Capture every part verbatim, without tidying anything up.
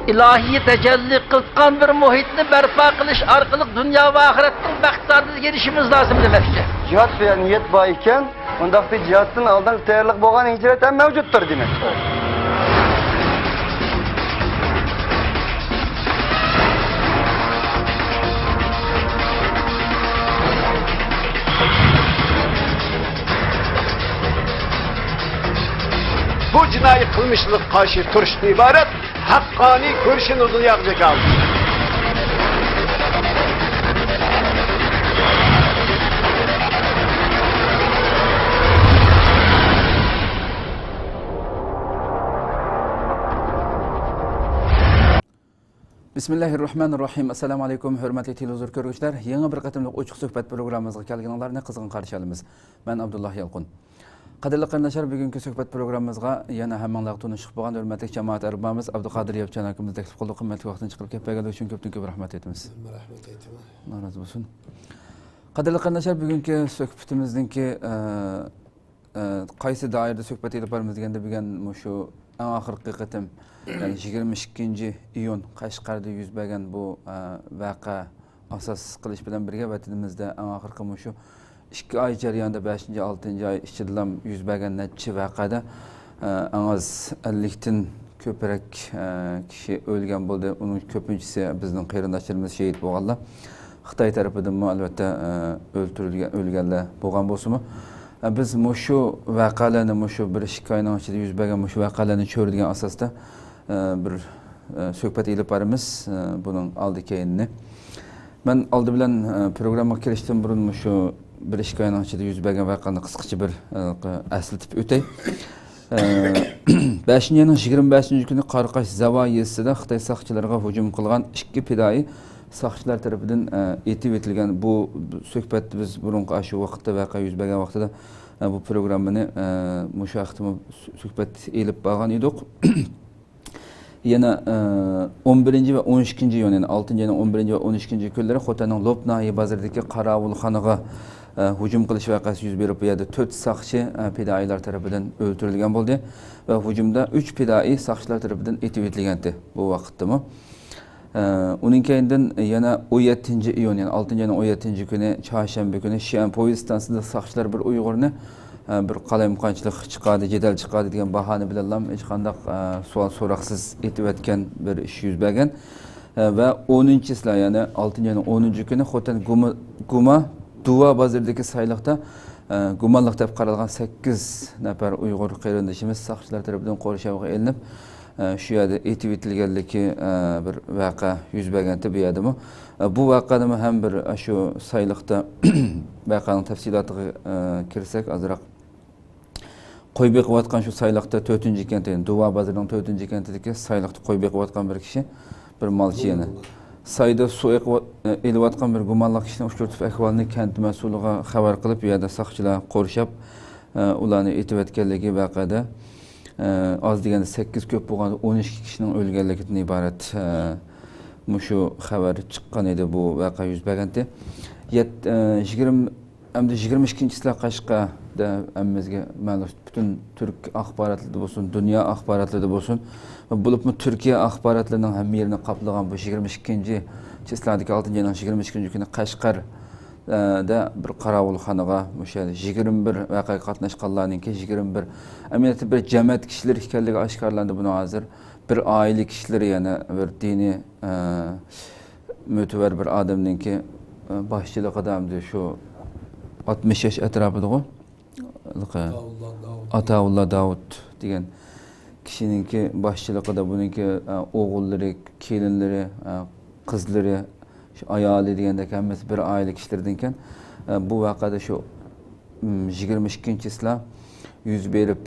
ئىلاھىي تەجەللى قىلغان بىر مۇھىتنى بەرپا قىلىش ئارقىلىق دۇنيا ۋە ئاخىرەتنىڭ بەختىدارلىقىغا ئېرىشىشىمىز لازىم دېمەكچى. جىھاد دېگەن نىيەت بار ئىكەن، ئۇنداقتا جىھادتىن ئالدىنقى تەييارلىق بولغان ھىجرەت ھەم مەۋجۇتتۇر دېمەكتۇر. بۇ جىنايى قىلمىشلىق قارشى تۇرۇشتىن ئىبارەت ھەققانىي كۈرىشىنى دۇنياغا جاكارلىدى. بىسمىللاھىررەھمانىررەھىم. ئەسسالامۇ ئەلەيكۇم، ھۆرمەتلىك تېلېۋىزور كۆرگۈچىلەر. يېڭى بىر قېتىملىق ئوچۇق سۆھبەت پروگراممىمىزغا كەلگىنىڭلارنى قىزغىن قارشى ئالىمىز. مەن ئابدۇللا يالقۇن. قەدىرلىك قېرىنداشلار، بۈگۈنكى سۆھبەت پروگراممىمىزغا يەنە ھەممىڭلارغا تونۇشلۇق بولغان ھۆرمەتلىك جامائەت ئەربابىمىز ئابدۇقادىر ياپچان ئاكىمىزنى تەكلىپ قىلدۇق. قىممەتلىك ۋاقتىنى چىقىرىپ كېلىپ بەرگەنلىكى ئۈچۈن كۆپتىن كۆپ رەھمەت ئېيتىمىز. مەن رەھمەت ئېيتىمەن. ئاللا رازى بولسۇن. قەدىرلىك قېرىنداشلار، بۈگۈنكى سۆھبىتىمىزنىڭكى، ئە، ئە، قايسى دائىرىدە سۆھبەت ئېلىپ بارىمىز دېگەندە، بۈگۈن مۇشۇ ئەڭ ئاخىرقى قېتىم، يەنى يىگىرمە ئىككىنچى ئىيۇن قەشقەردە يۈز بەرگەن بۇ، ئە، ۋەقە ئاساس قىلىش بىلەن بىرگە، ۋەتىنىمىزدە ئەڭ ئاخىرقى مۇشۇ ئىككى ئاي جەريانىدا، بەشىنچى، ئالتىنچى ئاي ئىچىدىلا يۈز بەرگەن نەچچە ۋەقەدە، ئە، ئەڭ ئاز ئەللىكتىن كۆپرەك، ئە، كىشى ئۆلگەن بولدى. ئۇنىڭ كۆپىنچىسى بىزنىڭ قېرىنداشلىرىمىز، شېھىت بولغانلار. خىتاي تەرىپىدىنمۇ، ئەلۋەتتە، ئە، ئۆلتۈرۈلگەن، ئۆلگەنلەر بولغان بولسىمۇ، ئە، بىز مۇشۇ ۋەقەلەرنى، مۇشۇ بىر ئىككى ئاينىڭ ئىچىدە يۈز بەرگەن مۇشۇ ۋەقەلەرنى چۆرىدىگەن ئاساستا، ئە، بىر، ئە، سۆھبەت ئېلىپ بارىمىز، ئە، بۇنىڭ ئالدى كەينىنى. مەن ئالدى بىلەن، ئە، پروگراممىغا كىرىشتىن بۇرۇن مۇشۇ بىر ئىككى ئاينىڭ ئىچىدە يۈز بەرگەن ۋەقەنى قىسقىچە بىر، ئە، ئەسلىتىپ ئۆتەي. ئە، بەشىنچى ئاينىڭ يىگىرمە بەشىنچى كۈنى قاراقاش زاۋا يېزىسىدا خىتاي ساقچىلىرىغا ھۇجۇم قىلغان ئىككى پىدائىي ساقچىلار تەرىپىدىن، ئە، ئېتىۋېتىلگەن. بۇ سۆھبەتتە بىز بۇرۇنقى ئاشۇ ۋاقىتتا، ۋەقە يۈز بەرگەن ۋاقتىدا، ئە، بۇ پروگراممىنى، ئە، مۇشۇ ھەقتىمۇ سۆ-، سۆھبەت ئېلىپ بارغان ئىدۇق. يەنە، ئە، ئون بىرىنچى ۋە ئون ئىككىنچى ئىيۇن، يەنى ئالتىنچى ئاينىڭ ئون بىرىنچى ۋە ئون ئىككىنچى كۈنلىرى خوتەننىڭ لوپ ناھىيە بازىرىدىكى قاراۋۇلخانىغا، ئە، ھۇجۇم قىلىش ۋەقەسى يۈز بېرىپ، بۇ يەردە تۆت ساقچى، ئە، پىدائىيلار تەرىپىدىن ئۆلتۈرۈلگەن بولدى ۋە ھۇجۇمدا ئۈچ پىدائىي ساقچىلار تەرىپىدىن ئېتىۋېتىلگەنتى بۇ ۋاقىتتىمۇ. ئە، ئۇنىڭ كەينىدىن يەنە ئون يەتتىنچى ئىيۇن، يەنى ئالتىنچى ئاينىڭ ئون يەتتىنچى كۈنى، چارشەنبە كۈنى شيەن پويىز ئىستانسىسىدا ساقچىلار بىر ئۇيغۇرنى، ئە، بىر قالايمىقانچىلىق چىقاردى، جېدەل چىقاردى دېگەن باھانە بىلەنلا ھېچقانداق، ئە، سوئال سوراقسىز ئېتىۋەتكەن بىر ئىش يۈز بەرگەن. ئە، ۋە ئونىنچى چىسلا، يەنى ئالتىنچى ئاينىڭ ئونىنچى كۈنى خوتەن گۇما، گۇما دۇۋا بازىرىدىكى سايلىقتا، ئە، گۇمانلىق دەپ قارالغان سەككىز نەپەر ئۇيغۇر قېرىندىشىمىز ساقچىلار تەرىپىدىن قورشاۋغا ئېلىنىپ، ئە، شۇ يەردە ئېتىۋېتىلگەنلىكى، ئە، بىر ۋەقە يۈز بەرگەنتى بۇ يەردىمۇ. ئە، بۇ ۋەقەدىمۇ ھەم بىر، ئە، شۇ سايلىقتا ۋەقەنىڭ تەپسىلاتىغا، ئە، كىرسەك ئازراق. قوي بېقىۋاتقان شۇ سايلىقتا تۆتىنچى كەنتى، دۇۋا بازىرىنىڭ تۆتىنچى كەنتىدىكى سايلىقتا قوي بېقىۋاتقان بىر كىشى، بىر مالچى يەنە. سايدا سۇ ئېقىۋات-، ئېلىۋاتقان بىر گۇمانلىق كىشىنى ئۇچرىتىپ، ئەھۋالنى كەنت مەسئۇلىغا خەۋەر قىلىپ، ئۇ يەردە ساقچىلار قورشاپ، ئۇلارنى ئېتىۋەتكەنلىكى ۋەقەدە، ئاز دېگەندە سەككىز، كۆپ بولغاندا ئون ئىككى كىشىنىڭ ئۆلگەنلىكىدىن ئىبارەت، مۇشۇ خەۋەر چىققان ئىدى، بۇ ۋەقە يۈز بەرگەنتى. يەت-، يىگىرمە، ئەمدى يىگىرمە ئىككىنچى چىسلا قەشقەردە ھەممىمىزگە مەلۇم، پۈتۈن تۈرك ئاخباراتلىرىدا بولسۇن، دۇنيا ئاخباراتلىرىدا بولسۇن، بولۇپمۇ تۈركىيە ئاخباراتلىرىنىڭ ھەممە يېرىنى قاپلىغان بۇ يىگىرمە ئىككىنچى چىسلادىكى، ئالتىنچى ئاينىڭ يىگىرمە ئىككىنچى كۈنى قەشقەردە بىر قاراۋۇلخانىغا مۇشۇ يەردە يىگىرمە بىر ۋەقەگە قاتناشقانلارنىڭكى يىگىرمە بىر، ئەمەلىيەتتە بىر جەمەت كىشىلىرى ئىكەنلىكى ئاشكارىلاندى بۇنىڭ ھازىر. بىر ئائىلە كىشىلىرى، يەنە بىر دىنىي، ئە، مۆتىۋەر بىر ئادەمنىڭكى، ئە، باشچىلىقىدا، ئەمدى شۇ ئاتمىش ياش ئەتراپىدىغۇ، ھېلىقى ئاتاۋۇللا داۋۇت. ئاتاۋۇللا داۋۇت دېگەن كىشىنىڭكى باشچىلىقىدا بۇنىڭكى، ئە، ئوغۇللىرى، كېلىنلىرى، ئە، قىزلىرى، شۇ ئايالى دېگەندەك ھەممىسى بىر ئائىلە كىشىلىرىدىن ئىكەن. ئە، بۇ ۋەقەدە شۇ، م، يىگىرمە ئىككىنچى چىسلا يۈز بېرىپ،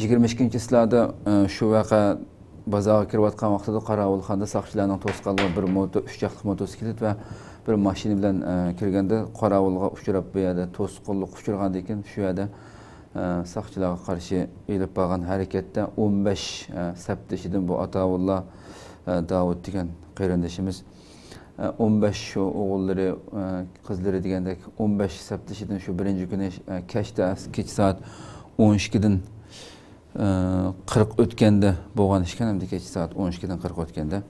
يىگىرمە ئىككىنچى چىسلادا، ئە، شۇ ۋەقە بازارغا كىرىۋاتقان ۋاقتىدا قاراۋۇلخانىدا ساقچىلارنىڭ توسقانلىقى بىر موتو-، ئۈچ چاقلىق موتوسىكلىت ۋە بىر ماشىنا بىلەن، ئە، كىرگەندە، قاراۋۇلغا ئۇچراپ، بۇ يەردە توسقۇنلۇققا ئۇچرىغاندىن كېيىن، شۇ يەردە، ئە، ساقچىلارغا قارشى ئېلىپ بارغان ھەرىكەتتە ئون بەش، ئە، سەپدىشىدىن بۇ ئاتاۋۇللا، ئە، داۋۇت دېگەن قېرىندىشىمىز، ئە، ئون بەش شۇ ئوغۇللىرى، ئە، قىزلىرى دېگەندەك، ئون بەش سەپدىشىدىن شۇ بىرىنچى كۈنى، ئە، كەچتە، كېچە سائەت ئون ئىككىدىن، ئە، قىرىق ئۆتكەندە بولغان ئىكەن، ئەمدى كەچ سائەت ئون ئىككىدىن قىرىق ئۆتكەندە.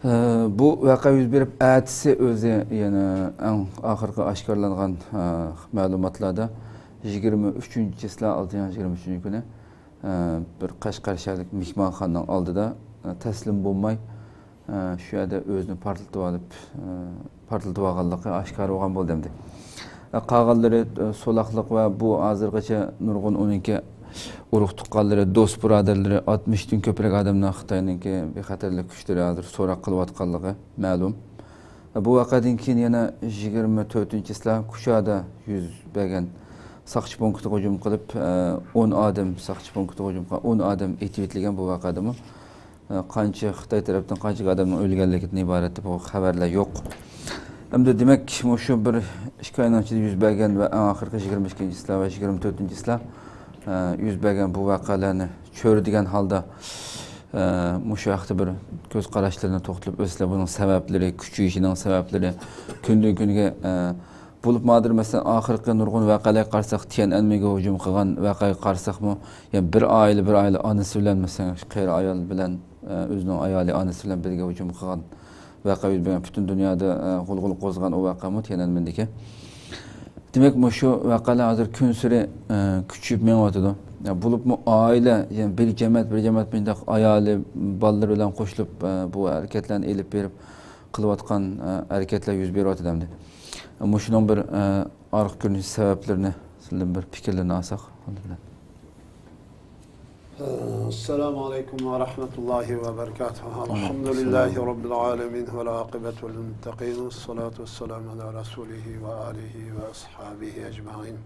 ئە، بۇ ۋەقە يۈز بېرىپ، ئەتىسى ئۆزى يەنە ئەڭ ئاخىرقى ئاشكارىلانغان، ئە، مەلۇماتلاردا يىگىرمە ئۈچىنچى چىسلا، ئالتىنچى ئاينىڭ يىگىرمە ئۈچىنچى كۈنى، ئە، بىر قەشقەر شەھەرلىك مېھمانخانىنىڭ ئالدىدا، ئە، تەسلىم بولماي، ئە، شۇ يەردە ئۆزىنى پارتلىتىۋالىپ، ئە، پارتلىتىۋالغانلىقى ئاشكارا بولغان بولدى ئەمدى. ئە، قالغانلىرى، ئە، سولاقلىق ۋە بۇ ھازىرغىچە نۇرغۇن ئۇنىڭكى ئۇرۇق تۇغقانلىرى، دوست بۇرادەرلىرى، ئاتمىشتىن كۆپرەك ئادەمنىڭ خىتاينىڭكى بىخەتەرلىك كۈچلىرى ھازىر سوراق قىلىۋاتقانلىقى مەلۇم. ئە، بۇ ۋەقەدىن كېيىن يەنە يىگىرمە تۆتىنچى چىسلا كۇچادا يۈز بەرگەن ساقچى پونكىتىغا ھۇجۇم قىلىپ، ئە، ئون ئادەم، ساقچى پونكىتىغا ھۇجۇم قىلغان ئون ئادەم ئېتىۋېتىلگەن بۇ ۋەقەدىمۇ. ئە، قانچە خىتاي تەرەپتىن قانچە ئادەمنىڭ ئۆلگەنلىكىدىن ئىبارەت بۇ خەۋەرلەر يوق. ئەمدى دېمەك، مۇشۇ بىر ئىككى ئاينىڭ ئىچىدە يۈز بەرگەن ۋە ئەڭ ئاخىرقى يىگىرمە ئىككىنچى چىسلا ۋە يىگىرمە تۆتىنچى چىسلا، ئە، يۈز بەرگەن بۇ ۋەقەلەرنى چۆرىدىگەن ھالدا، ئە، مۇشۇ ھەقتە بىر كۆز قاراشلىرىنى توختىلىپ ئۆتسىلەر، بۇنىڭ سەۋەبلىرى، كۈچىيىشىنىڭ سەۋەبلىرى، كۈندىن كۈنگە، ئە، بولۇپمۇ ھازىر، مەسىلەن، ئاخىرقى نۇرغۇن ۋەقەلەرگە قارىساق، تيەنئەنمېنگە ھۇجۇم قىلغان ۋەقەگە قارىساقمۇ، يەنە بىر ئائىلە، بىر ئائىلە ئانىسى بىلەن، مەسىلەن، قېرى ئايال بىلەن، ئە، ئۆزىنىڭ ئايالى، ئانىسى بىلەن بىرگە ھۇجۇم قىلغان ۋەقە يۈز بەرگەن، پۈتۈن دۇنيادا، ئە، غۇلغۇلا قوزغىغان ئۇ ۋەقەمۇ تيەنئەنمېندىكى. دېمەك، مۇشۇ ۋەقەلەر ھازىر كۈنسېرى، ئە، كۈچىيىپ مېڭىۋاتىدۇ. يا، بولۇپمۇ ئائىلە، يەنى بىر جەمەت، بىر جەمەت مۇنداق ئايالى، بالىلىرى بىلەن قوشۇلۇپ، ئە، بۇ ھەرىكەتلەرنى ئېلىپ بېرىپ قىلىۋاتقان، ئە، ھەرىكەتلەر يۈز بېرىۋاتىدۇ ئەمدى. مۇشۇنىڭ بىر، ئە، ئارقا كۆرۈنۈش سەۋەبلىرىنى سىزدىن بىر پىكىرلىرىنى ئالساق، ئالدى بىلەن. السلام عليكم ورحمة الله وبركاته. الحمد لله رب العالمين والعاقبة للمتقين والصلاة والسلام على رسوله وآله وأصحابه أجمعين.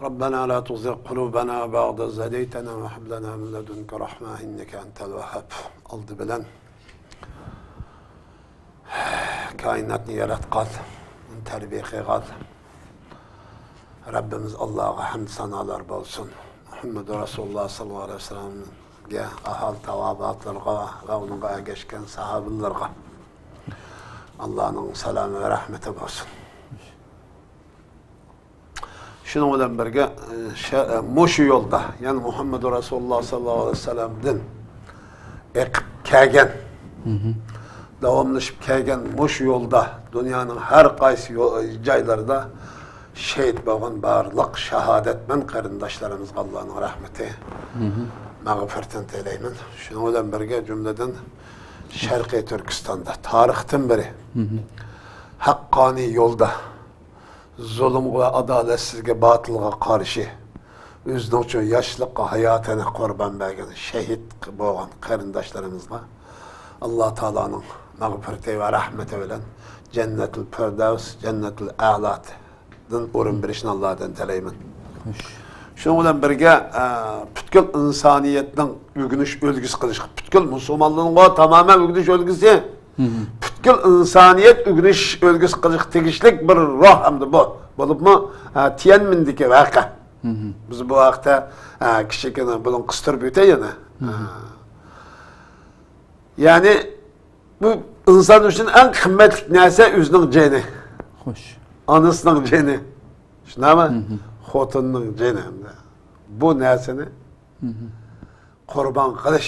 ربنا لا تزغ قلوبنا بعد إذ هديتنا وهب لنا من لدنك رحمة إنك أنت الوهاب. ئالدى بىلەن كائىناتنى ياراتقان، ئۇنى تەربىيە قىلغان رەببىمىز ئاللاغا ھەمد سانالار بولسۇن. مۇھەممەد رەسۇلۇللا ساللاللاھۇ ئەلەيھى ۋەسەللەمگە، ئاھال تاۋابىئاتلىرىغا ۋە ئۇنىڭغا ئەگەشكەن ساھابىلىرىغا ئاللانىڭ سالامى ۋە رەھمىتى بولسۇن. شۇنىڭ بىلەن بىرگە، ئە، شە-، ئە، مۇشۇ يولدا، يەنى مۇھەممەدۇ رەسۇلۇللا ساللاللاھۇ ئەلەيھى ۋەسەللەمدىن ئېقىپ كەلگەن، داۋاملىشىپ كەلگەن مۇشۇ يولدا دۇنيانىڭ ھەر قايسى يو-، جايلىرىدا شېھىت بولغان بارلىق شاھادەتمەن قېرىنداشلىرىمىزغا ئاللانىڭ رەھمىتى، مەغپىرىتىنى تىلەيمەن. شۇنىڭ بىلەن بىرگە، جۈملىدىن شەرقىي تۈركىستاندا تارىختىن بېرى ھەققانىي يولدا زۇلۇمغا ۋە ئادالەتسىزلىككە، باتىلغا قارشى ئۆزىنىڭ ئۈچۈن ياشلىققا ھاياتىنى قۇربان بەرگەن، شېھىت بولغان قېرىنداشلىرىمىزغا ئاللا تائالانىڭ مەغپىرىتى ۋە رەھمىتى بىلەن جەننەتۇل پىردەۋس، جەننەتۇل ئەلادىن ئورۇن بېرىشىنى ئاللادىن تىلەيمەن. خوش. شۇنىڭ بىلەن بىرگە، ئە، پۈتكۈل ئىنسانىيەتنىڭ ئۆگىنىش ئۈلگىسى قىلىشقا، پۈتكۈل مۇسۇلمانلارنىڭغۇ تامامەن ئۆگىنىش ئۈلگىسى، پۈتكۈل ئىنسانىيەت ئۆگىنىش ئۈلگىسى قىلىشقا تېگىشلىك بىر روھ ئەمدى بۇ. بولۇپمۇ، ئە، تيەنمىندىكى ۋەقە. بىز بۇ ھەقتە، ئە، كىچىككىنە بۇنى قىستۇرۇپ ئۆتەي يەنە. ئە، يەنى بۇ ئىنسان ئۈچۈن ئەڭ قىممەتلىك نەرسە ئۆزىنىڭ جېنى. خوش. ئانىسىنىڭ جېنى. شۇنداقمۇ؟ خوتۇننىڭ جېنى. بۇ نەرسىنى قۇربان قىلىش،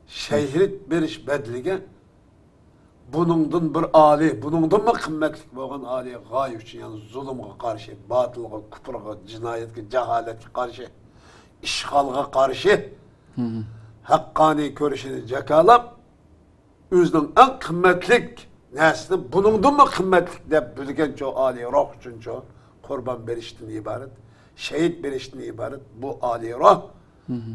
شېھىت بېرىش بەدىلىگە بۇنىڭدىن بىر ئالىي، بۇنىڭدىنمۇ قىممەتلىك بولغان ئالىي غايە ئۈچۈن، يەنى زۇلۇمغا قارشى، باتىلغا، كۇپرغا، جىنايەتكە، جاھالەتكە قارشى، ئىشغالغا قارشى ھەققانىي كۈرىشىنى جاكارلاپ، ئۆزىنىڭ ئەڭ قىممەتلىك نەرسىنى بۇنىڭدىنمۇ قىممەتلىك دەپ بىلگەنچۇ ئالىي روھ ئۈچۈنچۇ قۇربان بېرىشتىن ئىبارەت، شېھىت بېرىشتىن ئىبارەت بۇ ئالىي روھ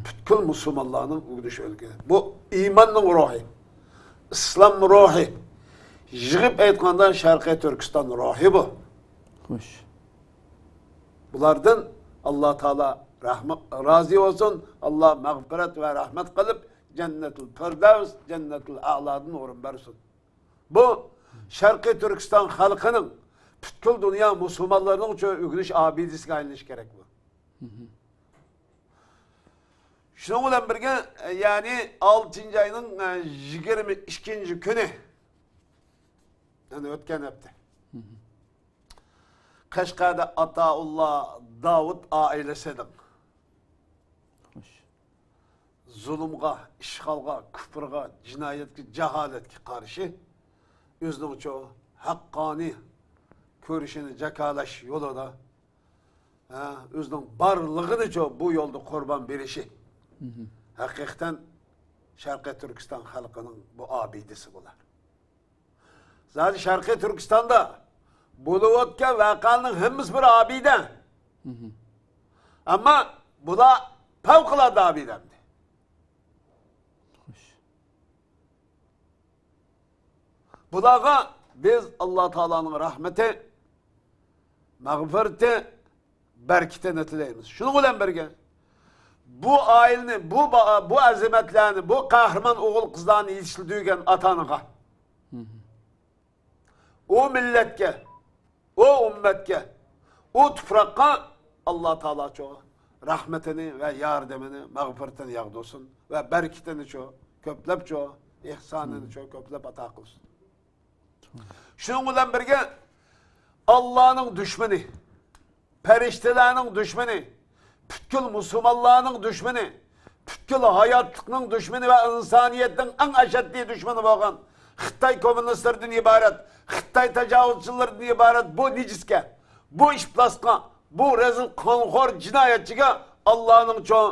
پۈتكۈل مۇسۇلمانلارنىڭ ئۆگىنىش ئۈلگىسى. بۇ ئىماننىڭ روھى، ئىسلام روھى. يىغىپ ئېيتقاندا شەرقىي تۈركىستان روھى بۇ. خوش. بۇلاردىن ئاللا تائالا رەھمە-، رازى بولسۇن. ئاللا مەغپىرەت ۋە رەھمەت قىلىپ، جەننەتۇل پىردەۋس، جەننەتۇل ئەلادىن ئورۇن بەرسۇن. بۇ شەرقىي تۈركىستان خەلقىنىڭ، پۈتكۈل دۇنيا مۇسۇلمانلىرىنىڭ ئۆگىنىش ئابىدىسىگە ئايلىنىشى كېرەك بۇ. شۇنىڭ بىلەن بىرگە، يەنى ئالتىنچى ئاينىڭ، ئە، يىگىرمە ئىككىنچى كۈنى، يەنى ئۆتكەن ھەپتە. قەشقەردە ئاتائۇللا داۋۇت ئائىلىسىنىڭ زۇلۇمغا، ئىشغالغا، كۇپرغا، جىنايەتكە، جاھالەتكە قارشى ئۆزىنىڭچۇ ھەققانىي كۈرىشىنى جاكارلاش يولىدا، ھە، ئۆزىنىڭ بارلىقىنىچۇ بۇ يولدا قۇربان بېرىشى، ھەقىقەتەن شەرقىي تۈركىستان خەلقىنىڭ بۇ ئابىدىسى بۇلار. زادى شەرقىي تۈركىستاندا بولۇۋاتقان ۋەقەلەرنىڭ ھەممىسى بىر ئابىدە. ئەمما بۇلار پەۋقۇلئاددە ئابىدە ئەمدى. بۇلارغا بىز ئاللا تائالانىڭ رەھمىتى، مەغپىرىتى، بەرىكىتىنى تىلەيمىز. شۇنىڭ بىلەن بىرگە، بۇ ئائىلىنى، بۇ با-، بۇ ئەزىمەتلەرنى، بۇ قەھرىمان ئوغۇل-قىزلارنى يېتىشتۈرگەن ئاتا-ئانىغا، ئۇ مىللەتكە، ئۇ ئۈممەتكە، ئۇ تۇپراققا ئاللا تائالاچۇ رەھمىتىنى ۋە ياردىمىنى، مەغپىرىتىنى ياغدۇرسۇن ۋە بەرىكىتىنىچۇ كۆپلەپچۇ، ئېھسانىنىچۇ كۆپلەپ ئاتا قىلسۇن. شۇنىڭ بىلەن بىرگە، ئاللانىڭ دۈشمىنى، پەرىشتىلەرنىڭ دۈشمىنى، پۈتكۈل مۇسۇلمانلارنىڭ دۈشمىنى، پۈتكۈل ھاياتلىقنىڭ دۈشمىنى ۋە ئىنسانىيەتنىڭ ئەڭ ئەشەددىي دۈشمىنى بولغان خىتاي كوممۇنىستلىرىدىن ئىبارەت، خىتاي تاجاۋۇزچىلىرىدىن ئىبارەت بۇ نىجىسكە، بۇ ئىپلاسقا، بۇ رەزىل قانخور جىنايەتچىگە ئاللانىڭ چوڭ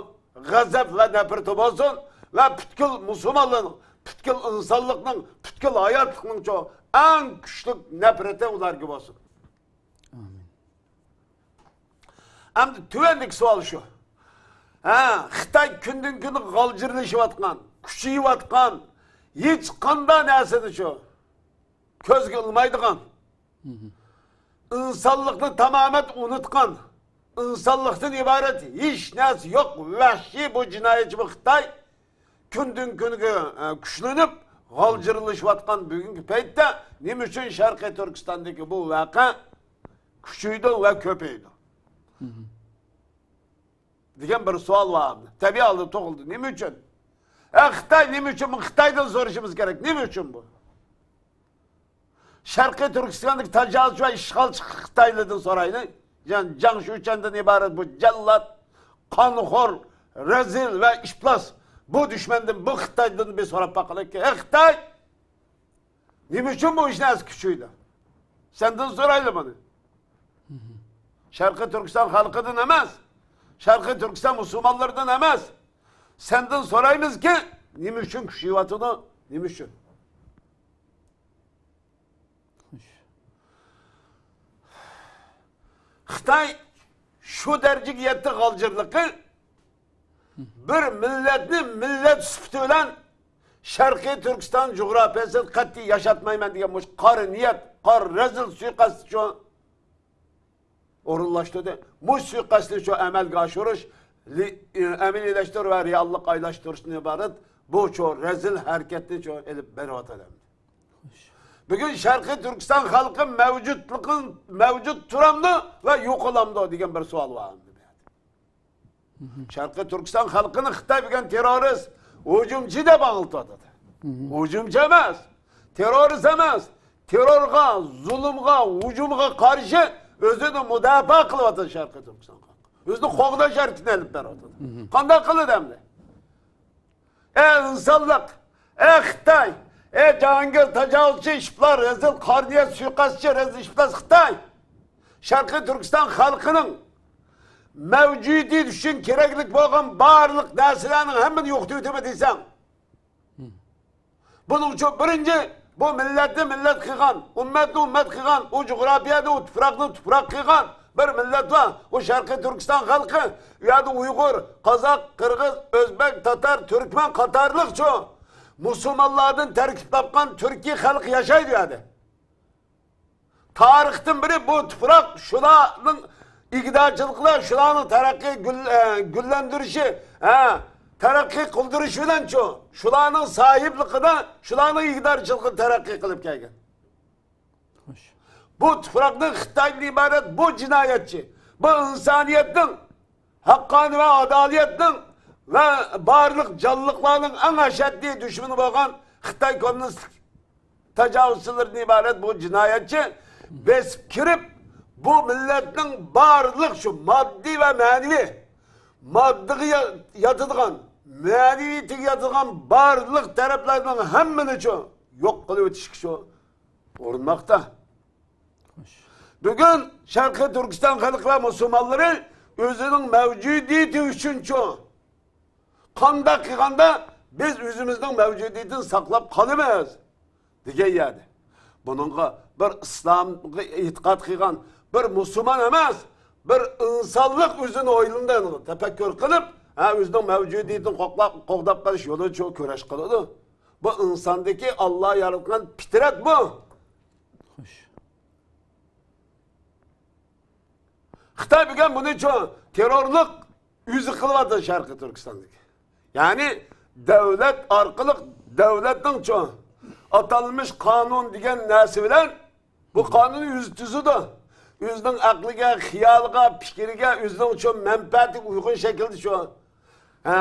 غەزەپ ۋە نەپرىتى بولسۇن ۋە پۈتكۈل مۇسۇلمانلارنىڭ، پۈتكۈل ئىنسانلىقنىڭ، پۈتكۈل ھاياتلىقنىڭ چوڭ ئەڭ كۈچلۈك نەپرىتى ئۇلارغا بولسۇن. ئامىن. ئەمدى تۆۋەندىكى سوئال شۇ. ھە، خىتاي كۈندىن-كۈنگە غالجىرلىشىۋاتقان، كۈچىيىۋاتقان، ھېچقانداق نەرسىنى شۇ كۆزگە ئىلمايدىغان، ئىنسانلىقنى تامامەن ئۇنتقان، ئىنسانلىقتىن ئىبارەت ھېچ نەرسە يوق، ۋەھشىي بۇ جىنايەتچى بۇ خىتاي كۈندىن-كۈنگە، ئە، كۈچلىنىپ، غالجىرلىشىۋاتقان بۈگۈنكى پەيتتە نېمە ئۈچۈن شەرقىي تۈركىستاندىكى بۇ ۋەقە كۈچىيىدۇ ۋە كۆپىيىدۇ؟ دېگەن بىر سوئال بار. تەبىئىي ھالدا تۇغۇلدى. نېمە ئۈچۈن؟ ئە، خىتاي نېمە ئۈچۈن؟ بۇ خىتايدىن سورىشىمىز كېرەك. نېمە ئۈچۈن بۇ؟ شەرقىي تۈركىستاندىكى تاجاۋۇزچى ۋە ئىشغالچى خىتايلىدىن سورايلى. يەنى جاڭ شۇچەندىن ئىبارەت بۇ جاللات، قانخور، رەزىل ۋە ئىپلاس بۇ دۈشمەندىن، بۇ خىتايدىن بىر سوراپ باقىلىكى. ئەي خىتاي! نېمە ئۈچۈن بۇ ئىش نەرسە كۈچىيىدۇ؟ سەندىن سورايلى بۇنى. شەرقىي تۈركىستان خەلقىدىن ئەمەس، شەرقىي تۈركىستان مۇسۇلمانلىرىدىن ئەمەس. سەندىن سورايمىزكى، نېمە ئۈچۈن كۈچىيىۋاتىدۇ؟ نېمە ئۈچۈن؟ خىتاي شۇ دەرىجىگە يەتتى غالجىرلىقى، بىر مىللەتنى مىللەت سۈپىتى بىلەن شەرقىي تۈركىستان جۇغراپىيەسىدە قەتئىي ياشاتمايمەن دېگەن مۇشۇ قارا نىيەت، قارا رەزىل سۇيىقەستنى شۇ ئورۇنلاشتۇردى. مۇشۇ سۇيىقەستنى شۇ ئەمەلگە ئاشۇرۇش، لى-، ئەمەلىيلەشتۈرۈش ۋە رېئاللىققا ئايلاشتۇرۇشتىن ئىبارەت بۇ شۇ رەزىل ھەرىكەتنى شۇ ئېلىپ بېرىۋاتىدۇ. بۈگۈن شەرقىي تۈركىستان خەلقى مەۋجۇتلۇقىن، مەۋجۇت تۇرامدۇ ۋە يوقىلامدۇ دېگەن بىر سوئال بار ئەمدى بۇ يەردە. شەرقىي تۈركىستان خەلقىنى خىتاي بۈگۈن تېررورىست، ھۇجۇمچى دەپ ئاڭلىتىۋاتىدۇ. ھۇجۇمچى ئەمەس، تېررورىست ئەمەس. تېررورغا، زۇلۇمغا، ھۇجۇمغا قارشى ئۆزىنى مۇداپىئە قىلىۋاتىدۇ شەرقىي تۈركىستان خەلقى. ئۆزىنى قوغداش ھەرىكىتىنى ئېلىپ بېرىۋاتىدۇ. قانداق قىلىدۇ ئەمدى؟ ئەي ئىنسانلىق، ئەي خىتاي، ئەي جاھانگىر تاجاۋۇزچى ئىپلاس، رەزىل قارا نىيەت سۇيىقەستچى، رەزىل ئىپلاس خىتاي! شەرقىي تۈركىستان خەلقىنىڭ مەۋجۇدىيىتى ئۈچۈن كېرەكلىك بولغان بارلىق نەرسىلەرنىڭ ھەممىنى يوقىتىۋېتىمەن دېسەڭ، بۇنىڭ ئۈچۈن بىرىنچى، بۇ مىللەتنى مىللەت قىلغان، ئۈممەتنى ئۈممەت قىلغان، ئۇ جۇغراپىيەنى، ئۇ تۇپراقنى تۇپراق قىلغان بىر مىللەت بار. ئۇ شەرقىي تۈركىستان خەلقى. ئۇ يەردە ئۇيغۇر، قازاق، قىرغىز، ئۆزبەك، تاتار، تۈركمەن قاتارلىقچۇ مۇسۇلمانلاردىن تەركىب تاپقان تۈركىي خەلق ياشايدۇ ئۇ يەردە. تارىختىن بېرى بۇ تۇپراق شۇلارنىڭ ئىگىدارچىلىقىدا، شۇلارنىڭ تەرەققىي گۈل-، ئە، گۈللەندۈرۈشى، ھە، تەرەققىي قىلدۇرۇشى بىلەنچۇ، شۇلارنىڭ ساھىبلىقىدا، شۇلارنىڭ ئىگىدارچىلىقىدا تەرەققىي قىلىپ كەلگەن. بۇ تۇپراقنىڭ خىتايدىن ئىبارەت بۇ جىنايەتچى، بۇ ئىنسانىيەتنىڭ، ھەققانىي ۋە ئادالەتنىڭ ۋە بارلىق جانلىقلارنىڭ ئەڭ ئەشەددىي دۈشمىنى بولغان خىتاي كوممۇنىستلىق تاجاۋۇزچىلىرىدىن ئىبارەت بۇ جىنايەتچى بېسىپ كىرىپ، بۇ مىللەتنىڭ بارلىق شۇ ماددىي ۋە مەنىۋى، ماددىغا يا-، ياتىدىغان، مەنىۋىيىتىگە ياتىدىغان بارلىق تەرەپلەرنىڭ ھەممىنى شۇ يوق قىلىۋېتىشكە شۇ ئۇرۇنماقتا. بۈگۈن شەرقىي تۈركىستان خەلقى ۋە مۇسۇلمانلىرى ئۆزىنىڭ مەۋجۇدىيىتى ئۈچۈنچۇ، قانداق قىلغاندا بىز ئۆزىمىزنىڭ مەۋجۇدىيىتىنى ساقلاپ قالىمىز دېگەن يەردە. بۇنىڭغا بىر ئىسلامغا ئېتىقاد قىلغان بىر مۇسۇلمان ئەمەس، بىر ئىنسانلىق ئۆزىنى ئويلىنىدۇ، تەپەككۇر قىلىپ، ھە، ئۆزىنىڭ مەۋجۇدىيىتىنى قوغلاپ، قوغداپ قېلىش يولىچۇ كۈرەش قىلىدۇ. بۇ ئىنساندىكى ئاللا ياراتقان پىترەت بۇ. خوش. خىتاي بۈگۈن بۇنى چۇ تېررورلۇق ئۆزى قىلىۋاتىدۇ شەرقىي تۈركىستاندىكى. يەنى دۆلەت ئارقىلىق دۆلەتنىڭ چۇ ئاتالمىش قانۇن دېگەن نەرسە بىلەن بۇ قانۇننى ئۆزى تۈزىدۇ. ئۆزىنىڭ ئەقلىگە، خىيالىغا، پىكرىگە، ئۆزىنىڭ چۇ مەنپەئەتىگە ئۇيغۇن شەكىلدە چۇ، ھە،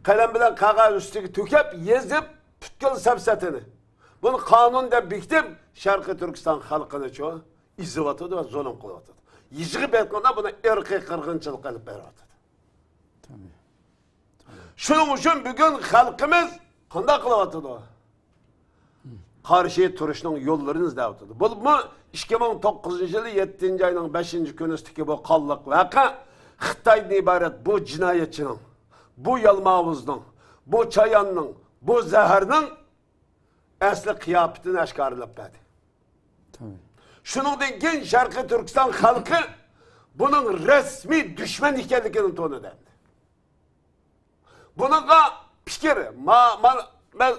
قەلەم بىلەن قەغەز ئۈستىگە تۆكۈپ، يېزىپ، پۈتكۈل سەپسەتىنى. بۇنى قانۇن دەپ بېكىتىپ، شەرقىي تۈركىستان خەلقىنى چۇ ئېزىۋاتىدۇ ۋە زۇلۇم قىلىۋاتىدۇ. يېزىغا بېرىپ قالغاندا بۇنى ئىرقىي قىرغىنچىلىق ئېلىپ بېرىۋاتىدۇ. تەبىئىي. شۇنىڭ ئۈچۈن بۈگۈن خەلقىمىز قانداق قىلىۋاتىدۇ؟ قارشى تۇرۇشنىڭ يوللىرىنى ئىزدەۋاتىدۇ. بولۇپمۇ ئىككى مىڭ توققۇزىنچى يىلى يەتتىنچى ئاينىڭ بەشىنچى كۈنىسىدىكى بۇ قانلىق ۋەقە خىتايدىن ئىبارەت بۇ جىنايەتچىنىڭ، بۇ يالماۋۇزنىڭ، بۇ چاياننىڭ، بۇ زەھەرنىڭ ئەسلى قىياپىتىنى ئاشكارىلاپ بەردى. تەبىئىي. شۇنىڭدىن كېيىن شەرقىي تۈركىستان خەلقى بۇنىڭ رەسمىي دۈشمەن ئىكەنلىكىنى تونۇدى. بۇنىڭغا پىكىر، ما، ما، مەن،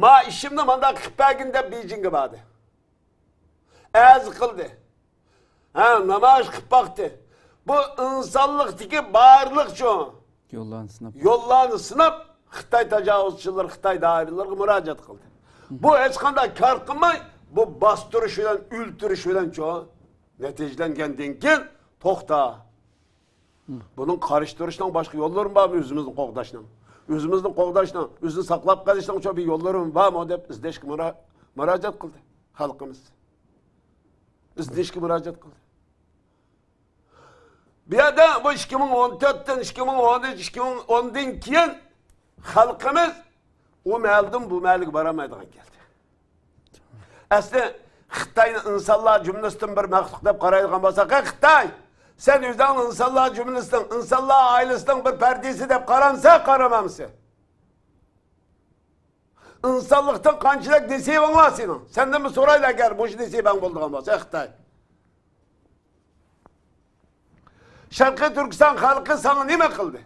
ما ئىشىمنى مانداق قىلىپ بەرگىن دەپ بېيجىڭغا باردى. ئەرز قىلدى. ھە، نامايىش قىلىپ باقتى. بۇ ئىنسانلىقتىكى بارلىق شۇ يوللارنى سىناپ. يوللارنى سىناپ، خىتاي تاجاۋۇزچىلىرى، خىتاي دائىرىلىرىگە مۇراجىئەت قىلدى. بۇ ھېچقانداق كار قىلماي، بۇ باستۇرۇش بىلەن، ئۆلتۈرۈش بىلەن چۇ نەتىجىلەنگەندىن كېيىن، توختا. بۇنىڭ قارشى تۇرۇشنىڭ باشقا يوللىرىمۇ بارمۇ ئۆزىمىزنى قوغداشنىڭ؟ ئۆزىمىزنى قوغداشنىڭ، ئۆزىنى ساقلاپ قېلىشنىڭ شۇ بىر يوللىرىمۇ بارمۇ دەپ ئىزدەشكە مۇرا-، مۇراجىئەت قىلدى خەلقىمىز. ئىزدىنىشكە مۇراجىئەت قىلدى. بۇ يەردە بۇ ئىككى مىڭ ئون تۆتتىن، ئىككى مىڭ ئون ئۈچ، ئىككى مىڭ ئوندىن كېيىن خەلقىمىز ئۇ مەھەلدىن بۇ مەھەلگە بارالمايدىغان كەلدى. ئەسلى خىتاينى ئىنسانلار جۈملىسىدىن بىر مەخلۇق دەپ قارايدىغان بولساق، ھە، خىتاي، سەن ئۆزۈڭنى ئىنسانلار جۈملىسىنىڭ، ئىنسانلار ئائىلىسىنىڭ بىر پەردىسى دەپ قارامسەن، قارىمامسەن؟ ئىنسانلىقتىن قانچىلىك نېسىۋىڭ بار سېنىڭ؟ سەندىن بىر سورايلى، ئەگەر مۇشۇ نېسىۋەڭ بولىدىغان بولسا، خىتاي. شەرقىي تۈركىستان خەلقى ساڭا نېمە قىلدى؟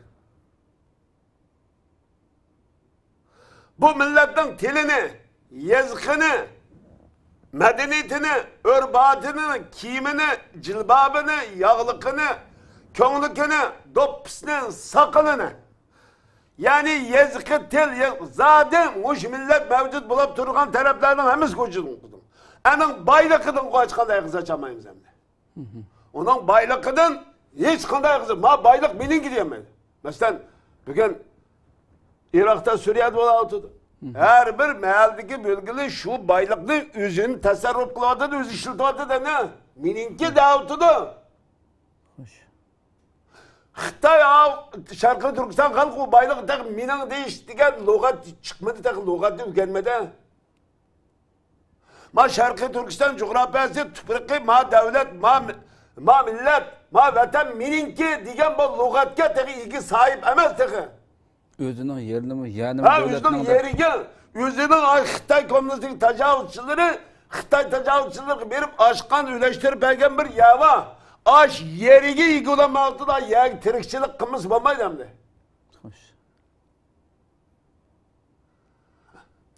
بۇ مىللەتنىڭ تىلىنى، يېزىقىنى، مەدەنىيىتىنى، ئۆرپ-ئادىتىنى، كىيىمىنى، جىلبابىنى، ياغلىقىنى، كۆڭلىكىنى، دوپپىسىنى، ساقىلىنى، يەنى يېزىقى، تىل، يېز-، زادى مۇشۇ مىللەت مەۋجۇت بولۇپ تۇرغان تەرەپلەرنىڭ ھەممىسىگە ھۇجۇم قىلدىڭ. ئەنىڭ بايلىقىدىن ھېچقانداق ئېغىز ئاچالمايمىز ئەمدى. ئۇنىڭ بايلىقىدىن ھېچقانداق ئېغىز، ما بايلىق مېنىڭكى دېيەلمەيدۇ. مەسىلەن، بۈگۈن ئىراقتا، سۈرىيەدە بولاۋاتىدۇ. ھەر بىر مەھەللىدىكى بۆلگىلى شۇ بايلىقنى ئۆزىنى تەسەررۇپ قىلىۋاتىدۇ، ئۆزى ئىشلىتىۋاتىدۇ، ئەنە، مېنىڭكى دەۋاتىدۇ. خوش. خىتاي، ئاۋ، شەرقىي تۈركىستان خەلقى ئۇ بايلىق تېخى مېنىڭ دېيىش دېگەن لۇغەت چىقمىدى، تېخى لۇغەتنى ئۆگەنمىدى. ما شەرقىي تۈركىستان جۇغراپىيەسى تۇپرىقى، ما دۆلەت، ما، ما مىللەت، ما ۋەتەن مېنىڭكى دېگەن بۇ لۇغەتكە تېخى ئىگە ساھىب ئەمەس تېخى. ئۆزىنىڭ يېرىنىمۇ، يەنىمۇ ھە، ئۆزىنىڭ دۆلەتنىڭ دەپ. يېرىگە، ئۆزىنىڭ ئاي خىتاي كوممۇنىستىك تاجاۋۇزچىلىرى، خىتاي تاجاۋۇزچىلىرىغا بېرىپ ئاچقان ئۈلەشتۈرۈپ بەرگەن بىر يەر بار. ئاش يېرىگە ئىگە بولالمايۋاتىدۇ، يەرگە تىرىكچىلىك قىلمىسا بولمايدۇ ئەمدى. خوش.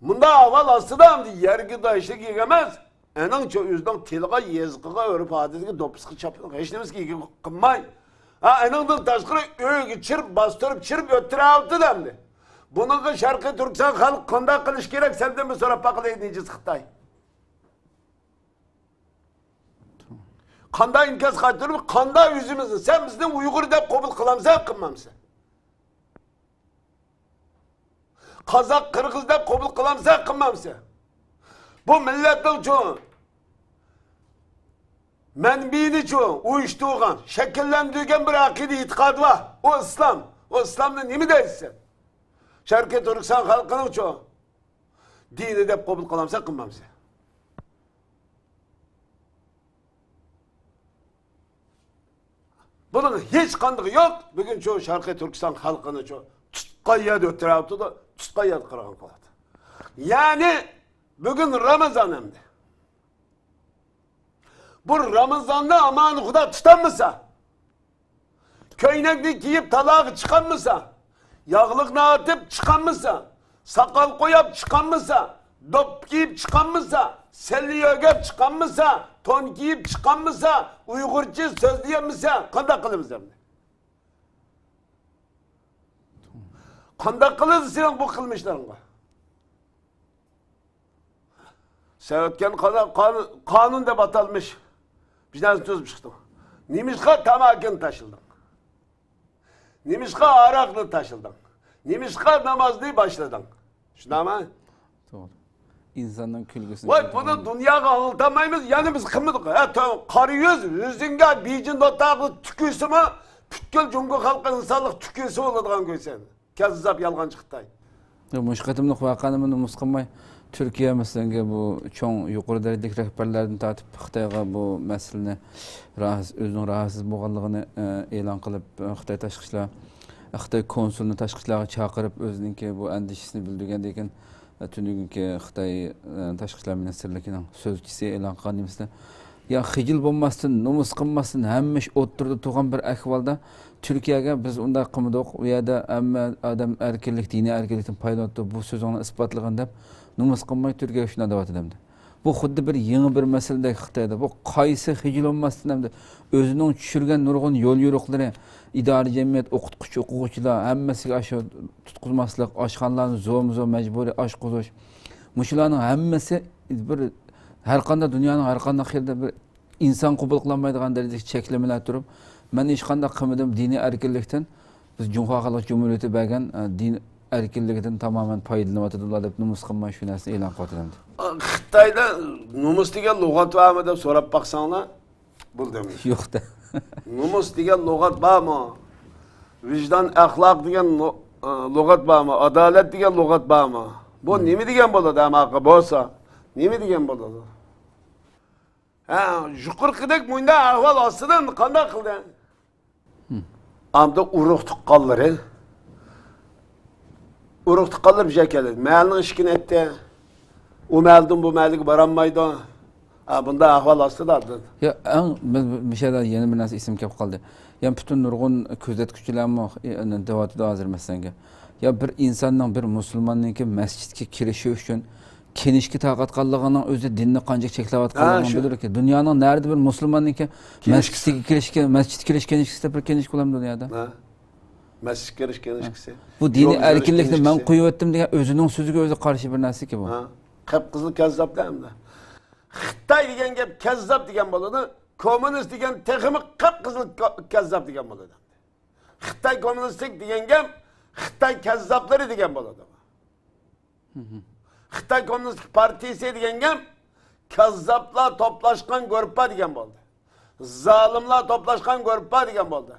مۇنداق ئەھۋال ئاستىدا ئەمدى يەرگە دايىشلىق ئىگە ئەمەس. ئەنىڭچە ئۆزىنىڭ تىلىغا، يېزىقىغا، ئۆرپ-ئادىتىگە، دوپپىسىغا، چاپىنىغا، ھېچنېمىسىگە ئىگە قىلماي. ھە، ئەنىڭدىن تاشقىرى ئۆيگە چىرىپ، باستۇرۇپ، چىرىپ ئۆتتۈرەۋاتىدۇ ئەمدى. بۇنىڭغا شەرقىي تۈركىستان خەلقى قانداق قىلىش كېرەك؟ سەندىن بىر سوراپ باقىلى، نىجىس خىتاي. قانداق ئىنكاس قايتۇرۇپ، قانداق ئۆزىمىزنى، سەن بىزنى ئۇيغۇر دەپ قوبۇل قىلامسەن، قىلمامسەن؟ قازاق، قىرغىز دەپ قوبۇل قىلامسەن، قىلمامسەن؟ بۇ مىللەتنىڭچۇ مەنبىيىنىچۇ ئۇيۇشتۇرغان، شەكىللەندۈرگەن بىر ئەقىدە ئېتىقادى بار. ئۇ ئىسلام. ئۇ ئىسلامنى نېمە دەيسەن؟ شەرقىي تۈركىستان خەلقىنىڭچۇ دىنى دەپ قوبۇل قىلامسەن، قىلمامسەن؟ بۇنىڭ ھېچقاندىقى يوق. بۈگۈن شۇ شەرقىي تۈركىستان خەلقىنى شۇ تۇتقان يەردە ئۆتتۈرۈۋاتىدۇ، تۇتقان يەردە قىرغىن قىلىۋاتىدۇ. يەنى بۈگۈن رامىزان ئەمدى. بۇ رامىزاننى ئامان خۇدا تۇتالمىسا، كۆينەكنى كىيىپ تالاغا چىقالمىسا، ياغلىقنى ئارتىپ چىقالمىسا، ساقال قوياپ چىقالمىسا، دوپپا كىيىپ چىقالمىسا، سەللە يۆگەپ چىقالمىسا، تون كىيىپ چىقالمىسا، ئۇيغۇرچە سۆزلىيەلمىسە، قانداق قىلىمىز ئەمدى؟ قانداق قىلىمىز سېنىڭ بۇ قىلمىشلىرىڭغا؟ سەن ئۆتكەن قانا-، قان-، قانۇن دەپ ئاتالمىش بىر نەرسىنى تۈزۈپ چىقتىڭ. نېمىشقا تاماكىنى تاشلىدىڭ؟ نېمىشقا ھاراقنى تاشلىدىڭ؟ نېمىشقا نامازنى باشلىدىڭ؟ شۇنداقمۇ؟ توغرا. ئىنساننىڭ كۈلكىسىنى ۋاي، بۇنى دۇنياغا ئاڭلىتالمايمىز، يەنە بىز قىلمىدۇق. ھە، تۆ-، قارا يۈز، يۈزۈڭگە بېيجىڭ دوتاغا تۈكۈرسىمۇ، پۈتكۈل جۇڭگو خەلقى ئىنسانلىق تۈكۈرسە بولىدىغان گۆيسەن. كەززاپ، يالغانچى خىتاي. ياق، مۇشۇ قېتىملىق ۋەقەنى مەن نومۇس قىلماي، تۈركىيە، مەسىلەن، بۇ چوڭ يۇقىرى دەرىجىلىك رەھبەرلەردىن تارتىپ خىتايغا بۇ مەسىلىنى راھەتسىز، ئۆزىنىڭ راھەتسىز بولغانلىقىنى، ئە، ئېلان قىلىپ، ئە، خىتاي تاشقى ئىشلار، خىتاي كونسۇلىنى تاشقى ئىشلارغا چاقىرىپ، ئۆزىنىڭكى بۇ ئەندىشىسىنى بىلدۈرگەندىن كېيىن، ئە، تۈنۈگۈنكى خىتاي، ئە، تاشقى ئىشلار مىنىستىرلىكىنىڭ سۆزچىسى ئېلان قىلغان نېمىسىدە، يا خىجىل بولماستىن، نومۇس قىلماستىن، ھەممە ئىش ئوتتۇرىدا تۇرغان بىر ئەھۋالدا تۈركىيەگە بىز ئۇنداق قىلمىدۇق، ئۇ يەردە ھەممە ئادەم ئەركىنلىك، دىنىي ئەركىنلىكتىن پايدىلىنىپتۇ، بۇ سۆزۈڭنى ئىسپاتلىغىن دەپ نومۇس قىلماي تۈركىيەگە شۇنداق دەۋاتىدۇ ئەمدى. بۇ خۇددى بىر يېڭى بىر مەسىلىدەك خىتايدا. بۇ قايسى خىجىل بولماستىن ئەمدى ئۆزىنىڭ چۈشۈرگەن نۇرغۇن يول يورۇقلىرى، ئىدارە جەمئىيەت، ئوقۇتقۇچى، ئوقۇغۇچىلار، ھەممىسىگە ئاشۇ تۇتقۇزماسلىق، ئاشخانىلارنى زورمۇ زور مەجبۇرىي ئاچقۇزۇش. مۇشۇلارنىڭ ھەممىسى بىر ھەر قانداق دۇنيانىڭ ھەر قانداق يېرىدە بىر ئىنسان قوبۇل قىلالمايدىغان دەرىجىدىكى چەكلىمىلەر تۇرۇپ، مەن ھېچقانداق قىلمىدىم، دىنىي ئەركىنلىكتىن بىز جۇڭخۇا خەلق جۇمھۇرىيىتى بەرگەن، ئە، دىن ئەركىنلىكىدىن تامامەن پايدىلىنىۋاتىدۇ ئۇلار دەپ نومۇس قىلماي شۇ نەرسىنى ئېلان قىلىۋاتىدۇ ئەمدى. خىتايدا نومۇس دېگەن لۇغەت بارمۇ دەپ سوراپ باقساڭلار، بولدى ئەمدى. يوق دە. نومۇس دېگەن لۇغەت بارمۇ؟ ۋىجدان، ئەخلاق دېگەن لۇ-، ئە، لۇغەت بارمۇ؟ ئادالەت دېگەن لۇغەت بارمۇ؟ بۇ نېمە دېگەن بولىدۇ ئەمما بولسا؟ نېمە دېگەن بولىدۇ؟ ھە، يۇقىرىقىدەك مۇنداق ئەھۋال ئاستىدا قانداق قىلدى؟ ئامدا ئۇرۇق تۇغقانلىرى، ئۇرۇق تۇغقانلىرى بىر يەرگە كەلدى. مەھەللىنىڭ ئىشىكىنى ئېتتى. ئۇ مەھەللىدىن بۇ مەھەللىگە بارالمايدۇ. ھە، بۇنداق ئەھۋال ئاستىدا. يا، ئەڭ، مەن مۇشۇ يەردە يەنە بىر نەرسە ئېسىمگە كەپ قالدى. يەنە پۈتۈن نۇرغۇن كۆزەتكۈچىلەرمۇ، ئى، دەۋاتىدۇ ھازىر مەسىلەنگە. يا، بىر ئىنساننىڭ، بىر مۇسۇلماننىڭكى مەسچىتكە كىرىشى ئۈچۈن كىنىشكا تاقاتقانلىقىنىڭ ئۆزى دىننى قانچىلىك چەكلەۋاتقانلىقىنى بىلدۈرىدۇ. دۇنيانىڭ نەدە بىر مۇسۇلماننىڭكى مەسچىتىگە كىرىشكە، مەسچىتكە كىرىش كىنىشكىسى دەپ بىر كىنىشكا بولامدۇ دۇنيادا؟ ھە. مەسچىتكە كىرىش كىنىشكىسى. بۇ دىنىي ئەركىنلىكنى مەن قويۇۋەتتىم دېگەن ئۆزىنىڭ سۆزىگە ئۆزى قارشى بىر نەرسىكى بۇ. ھە. قىپقىزىل كەززاپتا ئەمدى. خىتاي دېگەن گەپ كەززاپ دېگەن بولىدۇ. كوممۇنىست دېگەن تېخىمۇ قىپقىزىل كا-، كەززاپ دېگەن بولىدۇ. خىتاي كوممۇنىستىك دېگەن گەپ خىتاي كەززاپلىرى دېگەن بولىدۇ. خىتاي كوممۇنىستىك پارتىيىسى دېگەن گەپ كاززاپلار توپلاشقان گۇرۇپپا دېگەن بولدى. زالىملار توپلاشقان گۇرۇپپا دېگەن بولدى.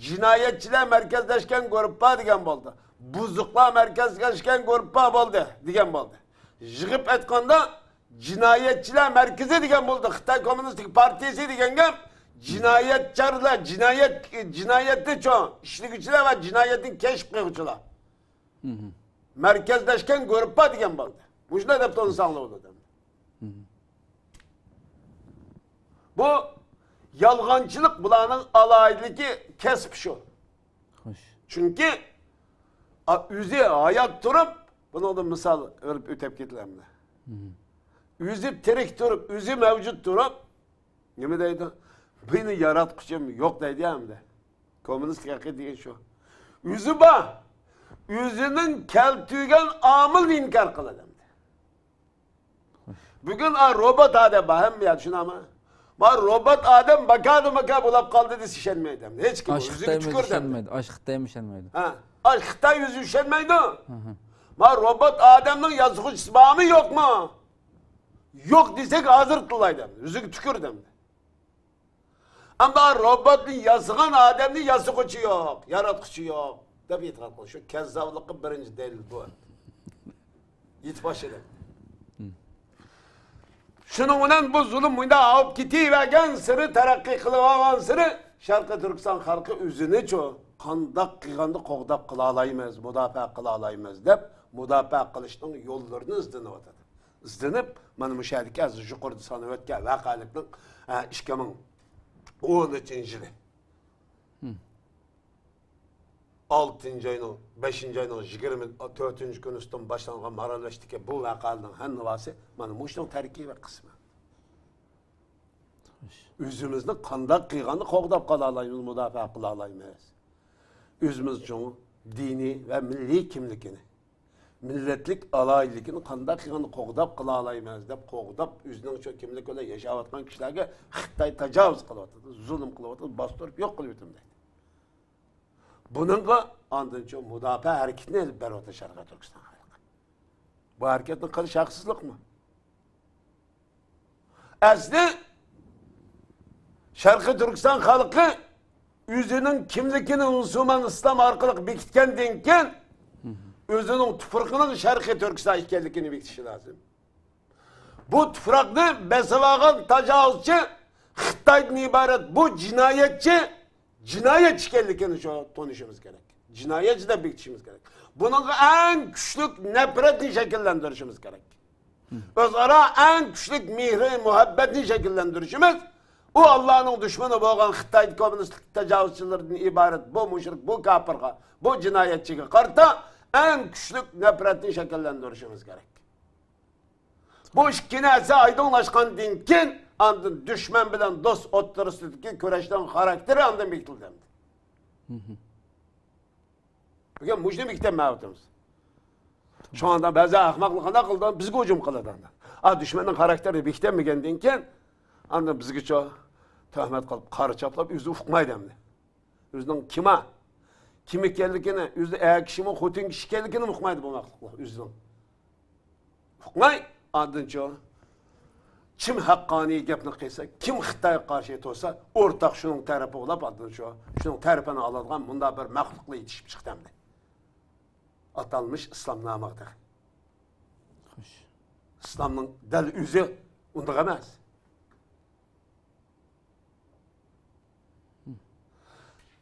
جىنايەتچىلەر مەركەزلەشكەن گۇرۇپپا دېگەن بولدى. بۇزۇقلار مەركەزلەشكەن گۇرۇپپا بولدى دېگەن بولدى. يىغىپ ئېيتقاندا، جىنايەتچىلەر مەركىزى دېگەن بولدى. خىتاي كوممۇنىستىك پارتىيىسى دېگەن گەپ جىنايەتچىلەر، جىنايەت، جىنايەتنى چوڭ ئىشلىگۈچىلەر ۋە جىنايەتنى كەشىپ قىلغۇچىلار. مەركەزلەشكەن گۇرۇپپا دېگەن بولدى. مۇشۇنداق دەپ تونۇساڭلار بولىدۇ. بۇ يالغانچىلىق بۇلارنىڭ ئالاھىدىلىكى، كەسپى شۇ. خوش. چۈنكى، ئا، ئۆزى ھايات تۇرۇپ، بۇنىڭدىن مىسال بېرىپ ئۆتەپ كېتىلەمدى. ئۆزى تىرىك تۇرۇپ، ئۆزى مەۋجۇت تۇرۇپ، نېمە دەيدۇ؟ مېنى ياراتقۇچىم يوق دەيدۇ ئەمدى. كوممۇنىستىك ھەقىقەت دېگەن شۇ. ئۆزى بار. ئۆزىنىڭ كەلتۈرگەن ئامىلنى ئىنكار قىلىدۇ ئەمدى. بۈگۈن، ئا، روبوت ئادەم بار، ھەممە يەردە شۇنداقمۇ؟ ما روبوت ئادەم باكادىن باكا بولاپ قالدى دېسە ئىشەنمەيدۇ ئەمدى. ھېچكىم ئۆزىگە تۈكۈردى ئەمدى. ئاشۇ خىتايمۇ ئىشەنمەيدۇ. ھە، ئاشۇ خىتاي ئۆزى ئىشەنمەيدۇ. ما روبوت ئادەمنىڭ يازغۇچىسى بارمۇ، يوقمۇ؟ يوق دېسەك ھازىر تىللايدۇ ئەمدى. ئۆزىگە تۈكۈردى ئەمدى. ئەمما روبوتنى ياسىغان ئادەمنى ياسىغۇچى يوق، ياراتقۇچى يوق، دەپ ئېتىقاد قىلىش. شۇ كەززاپلىققا بىرىنچى دەلىل بۇ. يېتىپ باشلىدى. شۇنىڭ بىلەن بۇ زۇلۇم مۇنداق ئاۋۇپ كېتىۋەرگەنسېرى، تەرەققىي قىلىۋالغانسېرى، شەرقىي تۈركىستان خەلقى ئۆزىنىچۇ قانداق قىلغاندا قوغداپ قىلالايمىز، مۇداپىئە قىلالايمىز دەپ، مۇداپىئە قىلىشنىڭ يوللىرىنى ئىزدىنىۋاتىدۇ. ئىزدىنىپ، مانا مۇشۇ يەردىكى ھازىر يۇقىرىدا سانىۋەتكەن ۋەقەلىكنىڭ، ئە، ئىككى مىڭ ئون ئۈچىنچى يىلى ئالتىنچى ئاينىڭ، بەشىنچى ئاينىڭ يىگىرمە تۆتىنچى كۈنىسىدىن باشلانغان مارالبېشتىكى بۇ ۋەقەنىڭ ھەممىسى مانا مۇشۇنىڭ تەركىبىي قىسمى. ئۆزىمىزنى قانداق قىلغاندا قوغداپ قالالايمىز، مۇداپىئە قىلالايمىز؟ ئۆزىمىزنىڭ دىنىي ۋە مىللىي كىملىكىنى، مىللەتلىك ئالاھىدىلىكىنى قانداق قىلغاندا قوغداپ قىلالايمىز دەپ قوغداپ، ئۆزىنىڭ شۇ كىملىكى بىلەن ياشاۋاتقان كىشىلەرگە خىتاي تاجاۋۇز قىلىۋاتىدۇ، زۇلۇم قىلىۋاتىدۇ، باستۇرۇپ يوق قىلىۋېتىمەن دەيدۇ. بۇنىڭغا ئاندىن چوڭ مۇداپىئە ھەرىكىتىنى ئېلىپ بېرىۋاتىدۇ شەرقىي تۈركىستان خەلقى. بۇ ھەرىكەتنى قىلىش ھەقسىزلىقمۇ؟ ئەسلى شەرقىي تۈركىستان خەلقى ئۆزىنىڭ كىملىكىنى مۇسۇلمان ئىسلام ئارقىلىق بېكىتكەندىن كېيىن، ئۆزىنىڭ تۇپرىقىنىڭ شەرقىي تۈركىستان ئىكەنلىكىنى بېكىتىشى لازىم. بۇ تۇپراقنى بېسىۋالغان تاجاۋۇزچى خىتايدىن ئىبارەت بۇ جىنايەتچى، جىنايەتچى ئىكەنلىكىنى شۇ تونۇشىمىز كېرەك. جىنايەتچى دەپ بېكىتىشىمىز كېرەك. بۇنىڭغا ئەڭ كۈچلۈك نەپرەتنى شەكىللەندۈرۈشىمىز كېرەك. ئۆزئارا ئەڭ كۈچلۈك مېھرى مۇھەببەتنى شەكىللەندۈرۈشىمىز، ئۇ ئاللانىڭ دۈشمىنى بولغان خىتاي كوممۇنىستلىق تاجاۋۇزچىلىرىدىن ئىبارەت بۇ مۇشرىك، بۇ كاپىرغا، بۇ جىنايەتچىگە قارىتا ئەڭ كۈچلۈك نەپرەتنى شەكىللەندۈرۈشىمىز كېرەك. بۇ ئىككى نەرسە ئايدىڭلاشقاندىن كېيىن، ئاندىن دۈشمەن بىلەن دوست ئوتتۇرىسىدىكى كۈرەشنىڭ خاراكتېرى ئاندىن بېكىتىلدى ئەمدى. بۈگۈن مۇشۇنى بېكىتەلمەيۋاتىمىز. شۇڭا بەزى ئەخمەقلەر قانداق قىلىدۇ؟ بىزگە ھۇجۇم قىلىدۇ ئاندىن. ئا، دۈشمەننىڭ خاراكتېرىنى بېكىتەلمىگەندىن كېيىن، ئاندىن بىزگىچۇ تۆھمەت قىلىپ، قارا چاپلاپ، ئۆزى ئۇقمايدۇ ئەمدى. ئۆزىنىڭ كىما، كىم ئىكەنلىكىنى، ئۆزى ئەر كىشىمۇ، خوتۇن كىشى ئىكەنلىكىنى ئۇقمايدۇ بۇ مەخلۇقلار ئۆزىنىڭ. ئۇقماي، ئاندىن چۇ، كىم ھەققانىي گەپنى قىلسا، كىم خىتايغا قارشى تۇرسا، ئورتاق شۇنىڭ تەرىپى بولاپ، ئاندىن چۇ، شۇنىڭ تەرىپىنى ئالىدىغان مۇنداق بىر مەخلۇقلار يېتىشىپ چىقتى ئەمدى. ئاتالمىش ئىسلامنامىغا تېخى. خوش. ئىسلامنىڭ دەل ئۆزى ئۇنداق ئەمەس.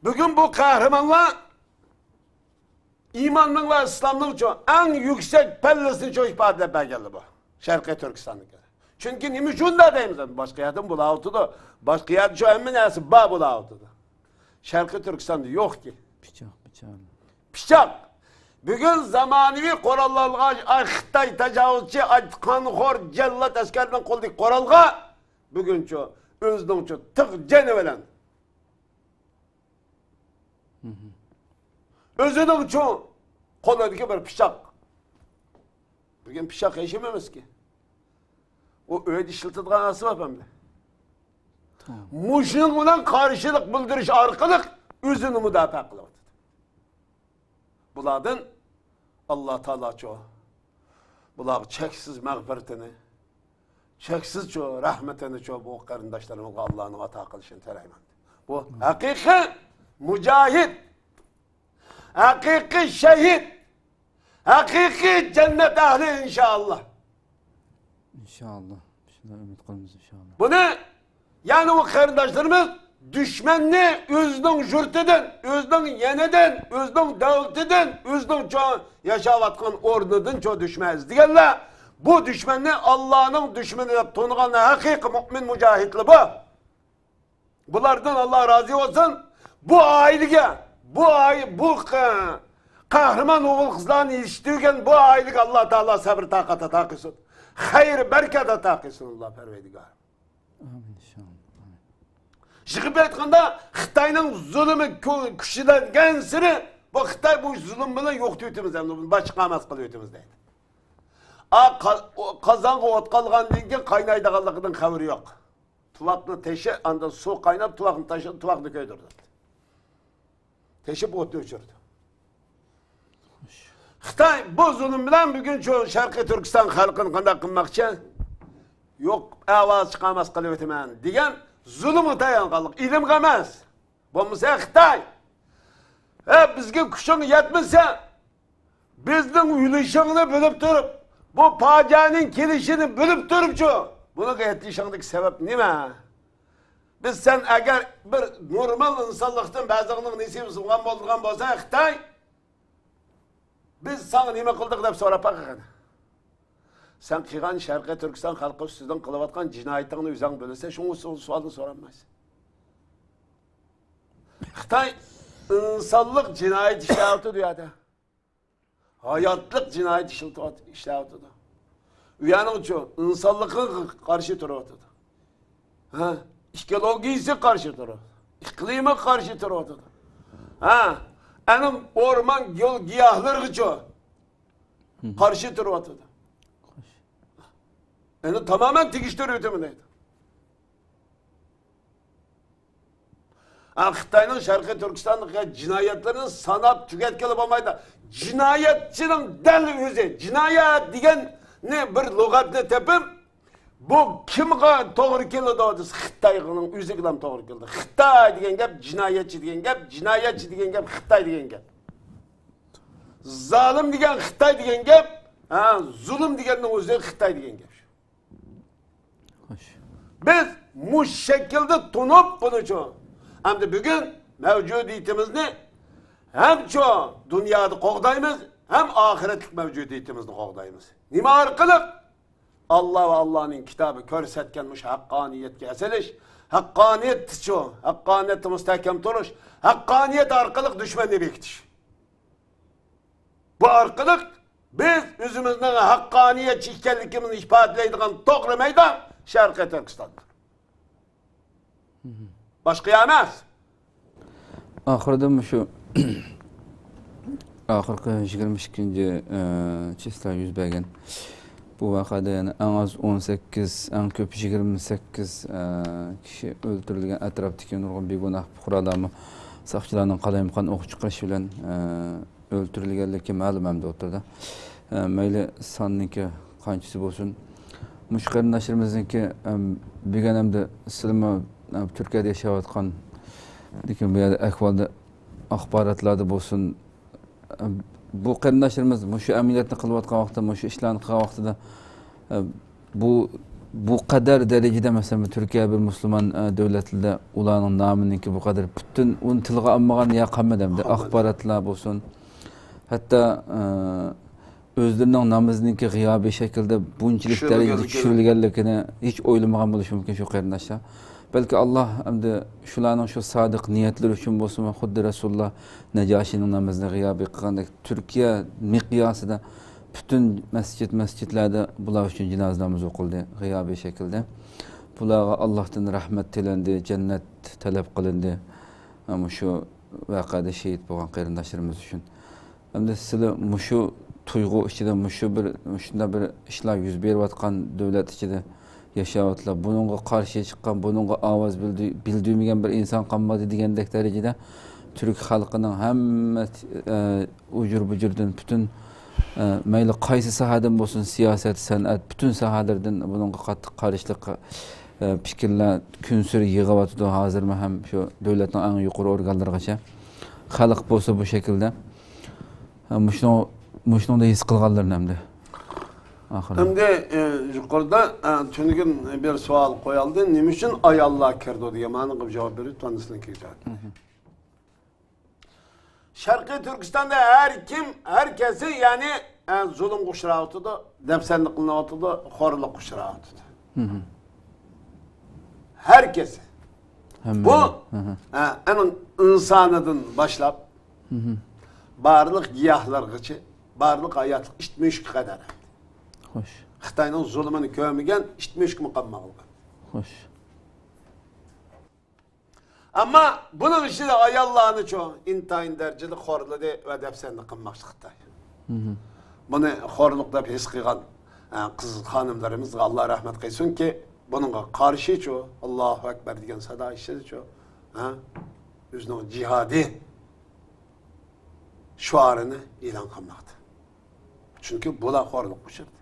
بۈگۈن بۇ قەھرىمانلار ئىماننىڭ ۋە ئىسلامنىڭچۇ ئەڭ يۈكسەك پەللىسىنىچۇ ئىپادىلەپ بەرگەنلەر بۇ شەرقىي تۈركىستاندىكى. چۈنكى نېمە ئۈچۈن دەيمىز، باشقا يەردىن بولاۋاتىدۇ. باشقا يەردىچۇ ھەممە نەرسە بار بولاۋاتىدۇ. شەرقىي تۈركىستاندا يوقكى. پىچاق، پىچاق. پىچاق. بۈگۈن زامانىۋى قوراللانغان، ئاي، خىتاي تاجاۋۇزچى، ئاي، قانخور، جەللات ئەسكەرنىڭ قولىدىكى قورالغا بۈگۈنچۇ ئۆزىنىڭچۇ تىغ جېنى بىلەن، ئۆزىنىڭچۇ قولىدىكى بىر پىچاق. بۈگۈن پىچاق ھېچنېمە ئەمەسكى. ئۇ ئۆيدە ئىشلىتىدىغان ئەسۋاب ئەمدى. تامام. مۇشۇنىڭ بىلەن قارشىلىق بىلدۈرۈش ئارقىلىق ئۆزىنى مۇداپىئە قىلىۋاتىدۇ. بۇلاردىن ئاللا تائالاچۇ بۇلارغا چەكسىز مەغپىرىتىنى، چەكسىزچۇ رەھمىتىنىچۇ بۇ قېرىنداشلىرىمىزغا ئاللانىڭ ئاتا قىلىشىنى تىلەيمەن. بۇ ھەقىقىي مۇجاھىد، ھەقىقىي شەھىد، ھەقىقىي جەننەت ئەھلى ئىنشائاللا. ئىنشائاللا. شۇنداق ئۈمىد قىلىمىز ئىنشائاللا. بۇنى، يەنى ئۇ قېرىنداشلىرىمىز دۈشمەننى ئۆزىنىڭ يۇرتىدىن، ئۆزىنىڭ يېنىدىن، ئۆزىنىڭ دۆلىتىدىن، ئۆزىنىڭ چو-، ياشاۋاتقان ئورنىدىن چو دۈشمەن ئىزدىگەنلەر، بۇ دۈشمەننى ئاللانىڭ دۈشمىنى دەپ تونۇغان ھەقىقىي مۇئمىن مۇجاھىدلار بۇ. بۇلاردىن ئاللا رازى بولسۇن. بۇ ئائىلىگە، بۇ ئائىلە، بۇ قە-، قەھرىمان ئوغۇل قىزلارنى يېتىشتۈرگەن بۇ ئائىلىگە ئاللا تائالا سەبر تاقەت ئاتا قىلسۇن. خەير بەرىكەت ئاتا قىلسۇن ئاللا پەرۋەردىگار. ئامىن، ئىنشائاللا. ئامىن. يىغىپ ئېيتقاندا، خىتاينىڭ زۇلۇمى كۈ-، كۈچلەنگەنسېرى، بۇ خىتاي بۇ زۇلۇم بىلەن يوقىتىۋېتىمىز، ئەمدى بۇنى باشقا ئەمەس قىلىۋېتىمىز دەيدۇ. ئا، قا-، ئو-، قازانغا ئوت قالغاندىن كېيىن قاينايدىغانلىقىدىن خەۋىرى يوق. تۇۋاقنى تېشى، ئاندىن سۇ قايناپ، تۇۋاقنى تاشلىدى، تۇۋاقنى كۆيدۈردى. تېشىپ ئوتنى ئۆچۈردى. خىتاي بۇ زۇلۇم بىلەن بۈگۈن شۇ شەرقىي تۈركىستان خەلقىنى قانداق قىلماقچى؟ يوق، ئاۋاز چىقارماس قىلىۋېتىمەن دېگەن زۇلۇمغا تايانغانلىق، ئىلىمغا ئەمەس. بولمىسا خىتاي، ھە، بىزگە كۈچۈڭ يەتمىسە، بىزنىڭ ئۈلۈشۈڭنى بىلىپ تۇرۇپ، بۇ پاجىئەنىڭ كېلىشىنى بىلىپ تۇرۇپچۇ، بۇنىڭغا يېتىشىڭدىكى سەۋەب نېمە؟ بىز سەن ئەگەر بىر نورمال ئىنسانلىقتىن بەزىڭنىڭ نېسىبىسى بولغان بولىدىغان بولسا، خىتاي، بىز ساڭا نېمە قىلدۇق دەپ سوراپ باققىن. سەن قىلغان شەرقىي تۈركىستان خەلقى ئۈستىدىن قىلىۋاتقان جىنايىتىڭنى ئۆزۈڭ بىلىسەن، شۇڭا سوئالنى سورالمايسەن. خىتاي ئىنسانلىق جىنايەت ئىشلەۋاتىدۇ ئۇ يەردە. ھاياتلىق جىنايەت ئىشلىتىۋات-، ئىشلەۋاتىدۇ. ئۇ يەرنىڭچۇ ئىنسانلىقىغا قارشى تۇرۇۋاتىدۇ. ھە؟ ئېكولوگىيىسىگە قارشى تۇرۇۋاتىدۇ. ئىقلىمىغا قارشى تۇرۇۋاتىدۇ. ھە؟ ئەنە ئورمان، گۈل، گىياھلىرىغىچۇ قارشى تۇرۇۋاتىدۇ. ئەنە تامامەن تېگىشتۈرۈۋېتىمەن دەيدۇ. ھە، خىتاينىڭ شەرقىي تۈركىستاندىكى جىنايەتلىرىنى ساناپ تۈگەتكىلى بولمايدۇ. جىنايەتچىنىڭ دەل ئۆزى، جىنايەت دېگەننى بىر لۇغەتنى تېپىپ، بۇ كىمغا توغرا كېلىدۇ دېسە، خىتاينىڭ ئۆزىگىلا توغرا كېلىدۇ. خىتاي دېگەن گەپ جىنايەتچى دېگەن گەپ، جىنايەتچى دېگەن گەپ خىتاي دېگەن گەپ. زالىم دېگەن خىتاي دېگەن گەپ، ھە، زۇلۇم دېگەننىڭ ئۆزى خىتاي دېگەن گەپ. خوش. بىز مۇشۇ شەكىلدە تونۇپ بۇنىچۇ. ئەمدى بۈگۈن مەۋجۇدىيىتىمىزنى ھەمچۇ دۇنيادا قوغدايمىز، ھەم ئاخىرەتلىك مەۋجۇدىيىتىمىزنى قوغدايمىز. نېمە ئارقىلىق؟ ئاللا ۋە ئاللانىڭ كىتابى كۆرسەتكەن مۇشۇ ھەققانىيەتكە ئېسىلىش، ھەققانىيەتتىچۇ، ھەققانىيەتتە مۇستەھكەم تۇرۇش، ھەققانىيەت ئارقىلىق دۈشمەننى بېكىتىش. بۇ ئارقىلىق بىز ئۆزىمىزنىڭ ھەققانىيەتچى ئىكەنلىكىمىزنى ئىپادىلەيدىغان توغرا مەيدان شەرقىي تۈركىستاندۇر. باشقا يەر ئەمەس. ئاخىرىدا مۇشۇ ئاخىرقى يىگىرمە ئىككىنچى، ئە، چىسلا يۈز بەرگەن بۇ ۋەقەدە يەنە ئەڭ ئاز ئون سەككىز، ئەڭ كۆپ يىگىرمە سەككىز، ئە، كىشى ئۆلتۈرۈلگەن، ئەتراپتىكى نۇرغۇن بىگۇناھ پۇقرالارمۇ ساقچىلارنىڭ قالايمىقان ئوق چىقىرىشى بىلەن، ئە، ئۆلتۈرۈلگەنلىكى مەلۇم ئەمدى ئوتتۇرىدا. ئە، مەيلى ساننىڭكى قانچىسى بولسۇن. مۇشۇ قېرىنداشلىرىمىزنىڭكى، ئەم، بۈگۈن ئەمدى سىلىمۇ، ئەم، تۈركىيەدە ياشاۋاتقان، لېكىن بۇ يەردە ئەھۋالدا ئاخباراتلاردا بولسۇن، ئەم، بۇ قېرىنداشلىرىمىز مۇشۇ ئەمەلىيەتنى قىلىۋاتقان ۋاقىتتا، مۇشۇ ئىشلارنى قىلغان ۋاقتىدا، ئەم، بۇ، بۇ قەدەر دەرىجىدە، مەسىلەن، تۈركىيە بىر مۇسۇلمان، ئە، دۆلەتلىرىدە ئۇلارنىڭ نامىنىڭكى بۇ قەدەر پۈتۈن ئۇنى تىلغا ئالمىغان يەر قالمىدى ئەمدى. قالمىدى. ئاخباراتلار بولسۇن، ھەتتا، ئە، ئۆزلىرىنىڭ نامىزىنىڭكى غىيابىي شەكىلدە بۇنچىلىك دەرىجىدە چۈشۈرۈلگەنلىكىنى ھېچ ئويلىمىغان بولۇشى مۇمكىن شۇ قېرىنداشلار. بەلكى ئاللا ئەمدى شۇلارنىڭ شۇ سادىق نىيەتلىرى ئۈچۈن بولسۇن ۋە خۇددى رەسۇلۇللا نەجاشىنىڭ نامىزىنى غىيابىي قىلغاندەك تۈركىيە مىقياسىدا پۈتۈن مەسچىت، مەسچىتلەردە بۇلار ئۈچۈن جىنازا نامىزى ئوقۇلدى غىيابىي شەكىلدە. بۇلارغا ئاللاھتىن رەھمەت تىلەندى، جەننەت تەلەپ قىلىندى. مۇشۇ ۋەقەدە شېھىت بولغان قېرىنداشلىرىمىز ئۈچۈن. ئەمدى سىلەر مۇشۇ تۇيغۇ ئىچىدە، مۇشۇ بىر، مۇشۇنداق بىر ئىشلار يۈز بېرىۋاتقان دۆلەت ئىچىدە ياشاۋاتىسىلەر. بۇنىڭغا قارشى چىققان، بۇنىڭغا ئاۋاز بىلدۈ-، بىلدۈرمىگەن بىر ئىنسان قالمىدى دېگەندەك دەرىجىدە تۈرك خەلقىنىڭ ھەممە، ئە، ئۇجۇر-بۇجۇردىن پۈتۈن، ئە، مەيلى قايسى ساھەدىن بولسۇن، سىياسەت، سەنئەت، پۈتۈن ساھەلەردىن بۇنىڭغا قاتتىق قارشىلىق، ئە، پىكىرلەر كۈنسېرى يېغىۋاتىدۇ. ھازىرمۇ ھەم شۇ دۆلەتنىڭ ئەڭ يۇقىرى ئورگانلىرىغىچە خەلق بولسا بۇ شەكىلدە. ھە، مۇشۇنىڭ-، مۇشۇنىڭدا ھېس قىلغانلىرىنى ئەمدى. ئاخىرى. ئەمدى، ئە، يۇقىرىدا، ئە، تۈنۈگۈن بىر سوئال قويالدى، نېمە ئۈچۈن ئاياللار كىرىدۇ دېگەن مانىغا جاۋاب بېرىپ، تانىسىنى كېچىدۇ. شەرقىي تۈركىستاندا ھەر كىم، ھەر كەسى، يەنى، ئە، زۇلۇمغا ئۇچراۋاتىدۇ، دەپسەندە قىلىنىۋاتىدۇ، خورلۇققا ئۇچراۋاتىدۇ. ھەر كەسى. ھەممە. بۇ، ئە، ئەنە ئىنسانىدىن باشلاپ، بارلىق گىياھلارغىچە، بارلىق ھاياتلىق ئىت مۈشۈككە قەدەر. خوش. خىتاينىڭ زۇلۇمىنى كۆرمىگەن ئىت مۈشۈكمۇ قالمىغان. خوش. ئەمما بۇنىڭ ئىچىدە ئاياللارنىچۇ ئىنتايىن دەرىجىدە خورلىدى ۋە دەپسەندە قىلماقچى خىتاي. بۇنى خورلۇق دەپ ھېس قىلغان، ئە، قىز خانىملىرىمىزغا ئاللا رەھمەت قىلسۇنكى، بۇنىڭغا قارشىچۇ، ئاللاھۇ ئەكبەر دېگەن سادا ئىچىدىچۇ، ھە، ئۆزىنىڭ جىھادىي شوئارىنى ئېلان قىلماقتا. چۈنكى بۇلار خورلۇققا ئۇچرىدى.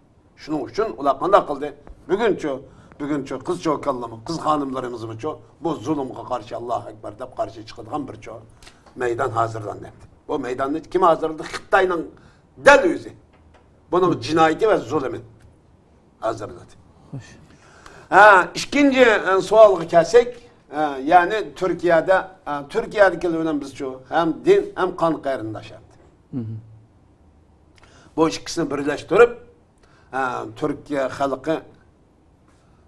شۇنىڭ ئۈچۈن ئۇلار قانداق قىلدى؟ بۈگۈنچۇ بۈگۈنچۇ قىز چوكانلىرىمۇ، قىز خانىملىرىمىزمۇچۇ بۇ زۇلۇمغا قارشى، ئاللاھۇ ئەكبەر دەپ قارشى چىقىدىغان بىرچۇ مەيدان ھازىرلاندى. بۇ مەيداننى كىم ھازىرلىدى؟ خىتاينىڭ دەل ئۆزى. بۇنىڭ جىنايىتى ۋە زۇلۇمى ھازىرلىدى. خوش. ھە، ئىككىنچى، ئە، سوئالغا كەلسەك، ئە، يەنى تۈركىيەدە، ئە، تۈركىيەدىكىلەر بىلەن بىزچۇ ھەم دىن، ھەم قان قېرىنداش ئەمدى. بۇ ئىككىسىنى بىرلەشتۈرۈپ، ئە، تۈركىيە خەلقى،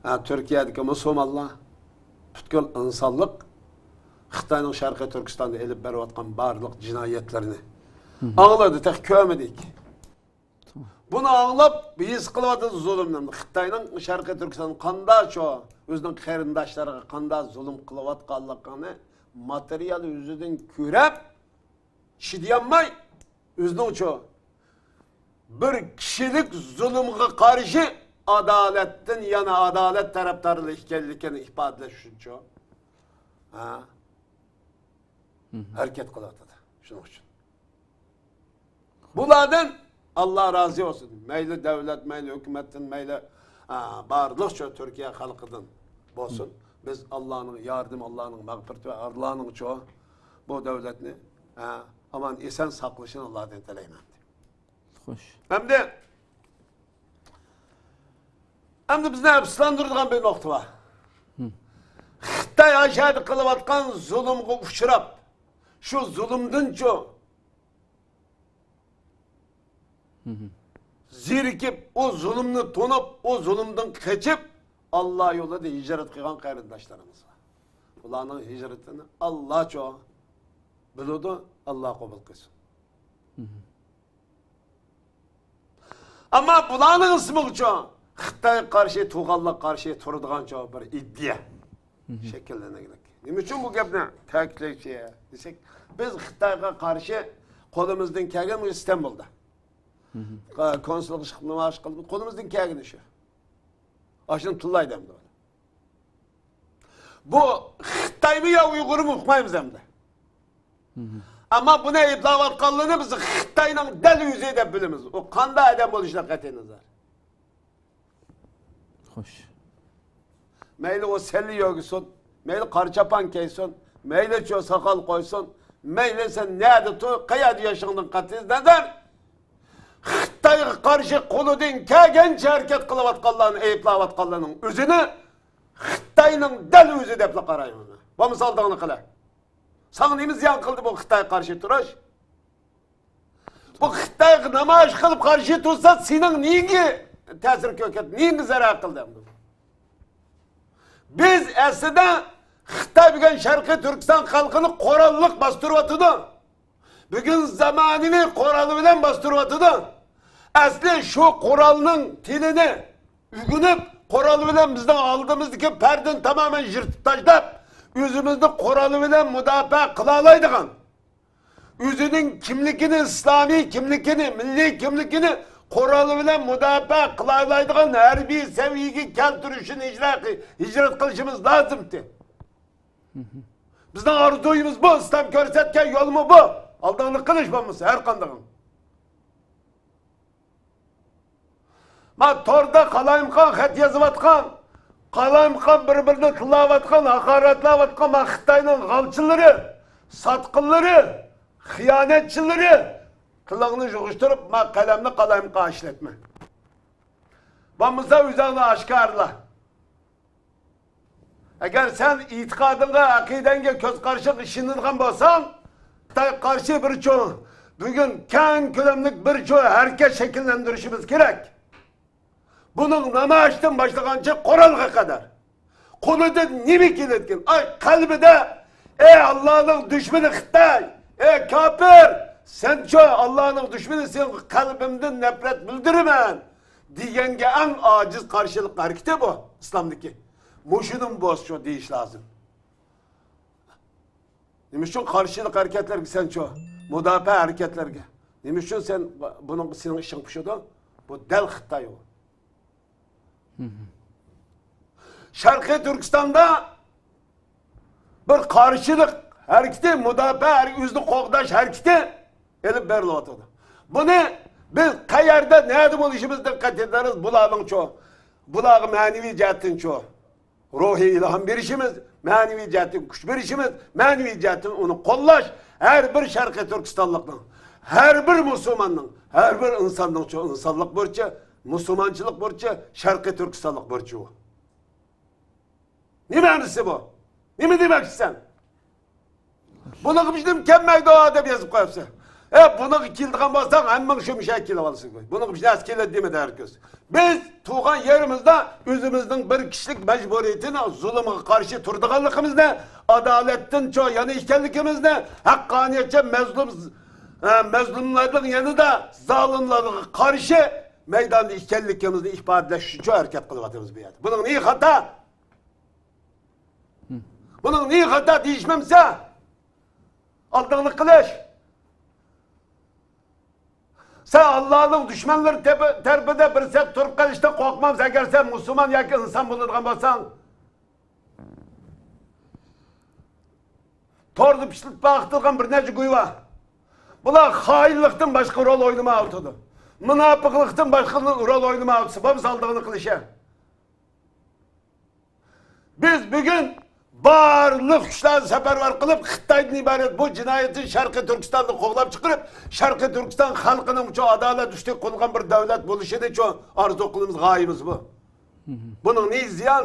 ئە، تۈركىيەدىكى مۇسۇلمانلار، پۈتكۈل ئىنسانلىق خىتاينىڭ شەرقىي تۈركىستاندا ئېلىپ بېرىۋاتقان بارلىق جىنايەتلىرىنى ئاڭلىدى، تېخى كۆرمىدۇق. بۇنى ئاڭلاپ ھېس قىلىۋاتىدۇ زۇلۇمنى. خىتاينىڭ شەرقىي تۈركىستاندا قانداقچۇ ئۆزىنىڭ قېرىنداشلىرىغا قانداق زۇلۇم قىلىۋاتقانلىقىنى ماتېرىيال يۈزىدىن كۆرۈپ، چىدىيالماي، ئۆزىنىڭچۇ بىر كىشىلىك زۇلۇمغا قارشى ئادالەتتىن يەنە ئادالەت تەرەپدارى ئىكەنلىكىنى ئىپادىلەش ئۈچۈنچۇ، ھە، ھەرىكەت قىلىۋاتىدۇ. شۇنىڭ ئۈچۈن بۇلاردىن ئاللا رازى بولسۇن. مەيلى دۆلەت، مەيلى ھۆكۈمەتتىن، مەيلى، ئا، بارلىقچۇ تۈركىيە خەلقىدىن بولسۇن. بىز ئاللانىڭ ياردىمى، ئاللانىڭ مەغپىرىتى ۋە ئاللانىڭچۇ بۇ دۆلەتنى، ئا، ئامان ئېسەن ساقلىشىنى ئاللادىن تىلەيمەن. خوش. ئەمدى، ئەمدى بىزنى ئەپسۇسلاندۇرىدىغان بىر نۇقتا بار. خىتاي ئاشۇ يەردە قىلىۋاتقان زۇلۇمغا ئۇچراپ، شۇ زۇلۇمدىنچۇ زېرىكىپ، ئۇ زۇلۇمنى تونۇپ، ئۇ زۇلۇمدىن قېچىپ، ئاللا يولىدا ھىجرەت قىلغان قېرىنداشلىرىمىز بار. بۇلارنىڭ ھىجرىتىنى ئاللاچۇ بىلىدۇ، ئاللا قوبۇل قىلسۇن. ئەمما بۇلارنىڭ ئىسمىغىچۇ خىتايغا قارشى، تۇغانلىققا قارشى تۇرىدىغانچۇ بىر ئىدىيە شەكىللىنىگلىك. نېمە ئۈچۈن بۇ گەپنى تەكىتلەيشى دېسەك، بىز خىتايغا قارشى قولىمىزدىن كەلگەن ئىستانبۇلدا، كونسۇلغا چىقىپ نامايىش قىلدۇق. قولىمىزدىن كەلگىنى شۇ. ئاشۇنى تىللايدۇ ئەمدى. بۇ خىتايمۇ يا ئۇيغۇرمۇ ئۇقمايمىز ئەمدى. ئەمما بۇنى ئەيىبلەۋاتقانلىرىنى بىز خىتاينىڭ دەل ئۆزى دەپ بىلىمىز. ئۇ قانداق ئادەم بولۇشىدا قەتئىي نەزەر. خوش. مەيلى ئۇ سەللە يۆگىسۇن، مەيلى قارا چاپان كىيسۇن، مەيلىچۇ ساقال قويسۇن، مەيلى سەن نەدە تۇر، قەيەردە ياشىغىنىڭ قەتئىي نەزەر، خىتايغا قارشى قولىدىن كەلگەنچە ھەرىكەت قىلىۋاتقانلارنى ئەيىبلەۋاتقانلارنىڭ ئۆزىنى خىتاينىڭ دەل ئۆزى دەپلا قارايمەن. بولمىسا ئالدىڭنى قىلە. ساڭا نېمە زىيان قىلدى بۇ خىتايغا قارشى تۇرۇش؟ بۇ خىتايغا نامايىش قىلىپ قارشى تۇرسا، سېنىڭ نېيىڭگە تەسىر كۆرسەتتى، نېيىڭگە زەرەر قىلدى ئەمدى؟ بىز ئەسلىدە خىتاي بۈگۈن شەرقىي تۈركىستان خەلقىنى قوراللىق باستۇرۇۋاتىدۇ. بۈگۈن زامانىۋى قورال بىلەن باستۇرۇۋاتىدۇ. ئەسلى شۇ قورالنىڭ تىلىنى ئۆگىنىپ، قورال بىلەن بىزنىڭ ئالدىمىزدىكى پەردىنى تامامەن يىرتىپ تاشلاپ، ئۆزىمىزنى قورال بىلەن مۇداپىئە قىلالايدىغان، ئۆزىنىڭ كىملىكىنى، ئىسلامىي كىملىكىنى، مىللىي كىملىكىنى قورال بىلەن مۇداپىئە قىلالايدىغان ھەربىي سەۋىيەگە كەلتۈرۈشنى ھىجرە-، ھىجرەت قىلىشىمىز لازىمتى. بىزنىڭ ئارزۇيىمىز بۇ، ئىسلام كۆرسەتكەن يولمۇ بۇ. ئالدىڭلىق قىلىش بولمىسا ھەر قاندىقىڭ. ما توردا قالايمىقان خەت يېزىۋاتقان، قالايمىقان بىر-بىرىنى تىللاۋاتقان، ھاقارەتلەۋاتقان ما خىتاينىڭ غالچىلىرى، ساتقىنلىرى، خىيانەتچىلىرى، تىلىڭنى يىغىشتۇرۇپ، ما قەلەمنى قالايمىقان ئىشلەتمە. بولمىسا ئۆزۈڭنى ئاشكارىلا. ئەگەر سەن ئېتىقادىڭغا، ئەقىدەڭگە، كۆز قارىشىڭغا ئىشىنىدىغان بولساڭ، خىتايغا قارشى بىر چوڭ، بۈگۈن كەڭ كۆلەملىك بىر چوڭ ھەرىكەت شەكىللەندۈرۈشىمىز كېرەك. بۇنىڭ نامايىشتىن باشلىغانچە قورالغا قەدەر. قولىدىن نېمە كېلىدىكىن؟ ئاي، قەلبىدە، ئەي ئاللانىڭ دۈشمىنى خىتاي، ئەي كاپىر، سەنچۇ ئاللانىڭ دۈشمىنى، سېنىڭ قەلبىمدىن نەپرەت بىلدۈرىمەن. دېگەنگە ئەڭ ئاجىز قارشىلىق ھەرىكىتى بۇ ئىسلامدىكى. مۇشۇدىن بوش شۇ دېيىش لازىم. نېمە ئۈچۈن قارشىلىق ھەرىكەتلەرگە سەنچۇ؟ مۇداپىئە ھەرىكەتلەرگە. نېمە ئۈچۈن سەن بۇنىڭغا سېنىڭ ئىشىڭ پۇشىدۇ؟ بۇ دەل خىتاي ئۇ. شەرقىي تۈركىستاندا بىر قارشىلىق ھەرىكىتى، مۇداپىئە ھەر-، ئۆزىنى قوغداش ھەرىكىتى ئېلىپ بېرىلىۋاتىدۇ. بۇنى بىز قەيەردە، نەدە بولۇشىمىزدىن قەتئىينەزەر، بۇلارنىڭچۇ بۇلارغا مەنىۋى جەھەتتىنچۇ روھىي ئىلھام بېرىشىمىز، مەنىۋى جەھەتتىن كۈچ بېرىشىمىز، مەنىۋى جەھەتتىن ئۇنى قوللاش ھەر بىر شەرقىي تۈركىستانلىقنىڭ، ھەر بىر مۇسۇلماننىڭ، ھەر بىر ئىنساننىڭچۇ ئىنسانلىق بۇرچى، مۇسۇلمانچىلىق بۇرچى، شەرقىي تۈركىستانلىق بۇرچى بۇ. نېمە مەنىسى بۇ؟ نېمە دېمەكچىسەن؟ بۇنىڭغا بىر نېمە كەلمەيدۇ دەپ يېزىپ قويۇپسەن. ئە، بۇنىڭغا كېلىدىغان بولساڭ، ھەممىڭ شۇ مۇشۇ كېلىۋالسىڭ. بۇنىڭغا بىر نەرسە كېلىدۇ دېمىدى ھەرگىز. بىز تۇغان يېرىمىزدا ئۆزىمىزنىڭ بىر كىشىلىك مەجبۇرىيىتىنى، زۇلۇمغا قارشى تۇرىدىغانلىقىمىزنى، ئادالەتتىن چو-، يەنە ئىكەنلىكىمىزنى، ھەققانىيەتچە مەزلۇم، ئە، مەزلۇملارنىڭ يېنىدا زالىملارغا قارشى مەيداندا ئىكەنلىكىمىزنى ئىپادىلەش ئۈچۈن ھەرىكەت قىلىۋاتىمىز بۇ يەردە. بۇنىڭ نېيى خاتا؟ بۇنىڭ نېيى خاتا دېيىشمەمسە؟ ئالدىڭلىق قىلىش. سەن ئاللانىڭ دۈشمەنلىرى تەپ-، تەرىپىدە بىر سەپ تۇرۇپ قېلىشتىن قورقمامسەن، ئەگەر سەن مۇسۇلمان ياكى ئىنسان بولىدىغان بولساڭ؟ توردا پىچىلىپ باقىدىغان بىر نەچچە گۇي بار. بۇلار خائىنلىقتىن باشقا رول ئوينىمايۋاتىدۇ. مۇناپىقلىقتىن باشقا رول ئوينىمايۋاتىدۇ. بولمىسا ئالدىغىنى قىلىش. بىز بۈگۈن بارلىق كۈچلەرنى سەپەرۋەر قىلىپ، خىتايدىن ئىبارەت بۇ جىنايەتچى شەرقىي تۈركىستاننى قوغلاپ چىقىرىپ، شەرقىي تۈركىستان خەلقىنىڭ شۇ ئادالەت ئۈستىگە قۇرۇلغان بىر دۆلەت بولۇشىنى شۇ ئارزۇ قىلىمىز، غايىمىز بۇ. بۇنىڭ نېمە زىيان؟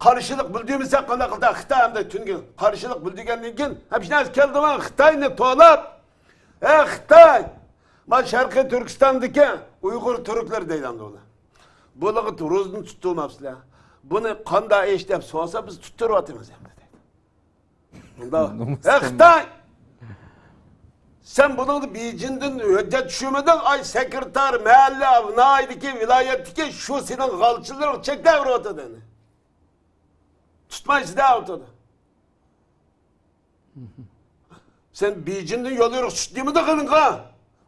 قارشىلىق بىلدۈرمىسەك قانداق قىلدى؟ خىتاي ئەمدى تۈنگە قارشىلىق بىلدۈرگەندىن كېيىن، ھەم شۇ نەرسە كەلدىمۇ خىتاينى تولاپ، ئە، خىتاي! مانا شەرقىي تۈركىستاندىكى ئۇيغۇر تۈركلىرى دەيدۇ ئەمدى ئۇلار. بۇلارغا روزىنى تۇتتۇرماپسىلەر. بۇنى قاندا ئىش دەپ سورىسا، بىز تۇتتۇرۇۋاتىمىز ئەمدى دەيدۇ. ئۇنداق، ئە، خىتاي! سەن بۇنىڭدا بېيجىڭدىن ھۆججەت چۈشۈرمىدىڭ؟ ئاي، سېكرېتار، مەھەللە، ناھىيەدىكى، ۋىلايەتتىكى شۇ سېنىڭ غالچىلىرىڭ چەكلەۋېرىۋاتىدۇ ئەمدى. تۇتمايسىز دەۋاتىدۇ. سەن بېيجىڭدىن يوليورۇق چۈشتى دېمىدى غېنىڭغا.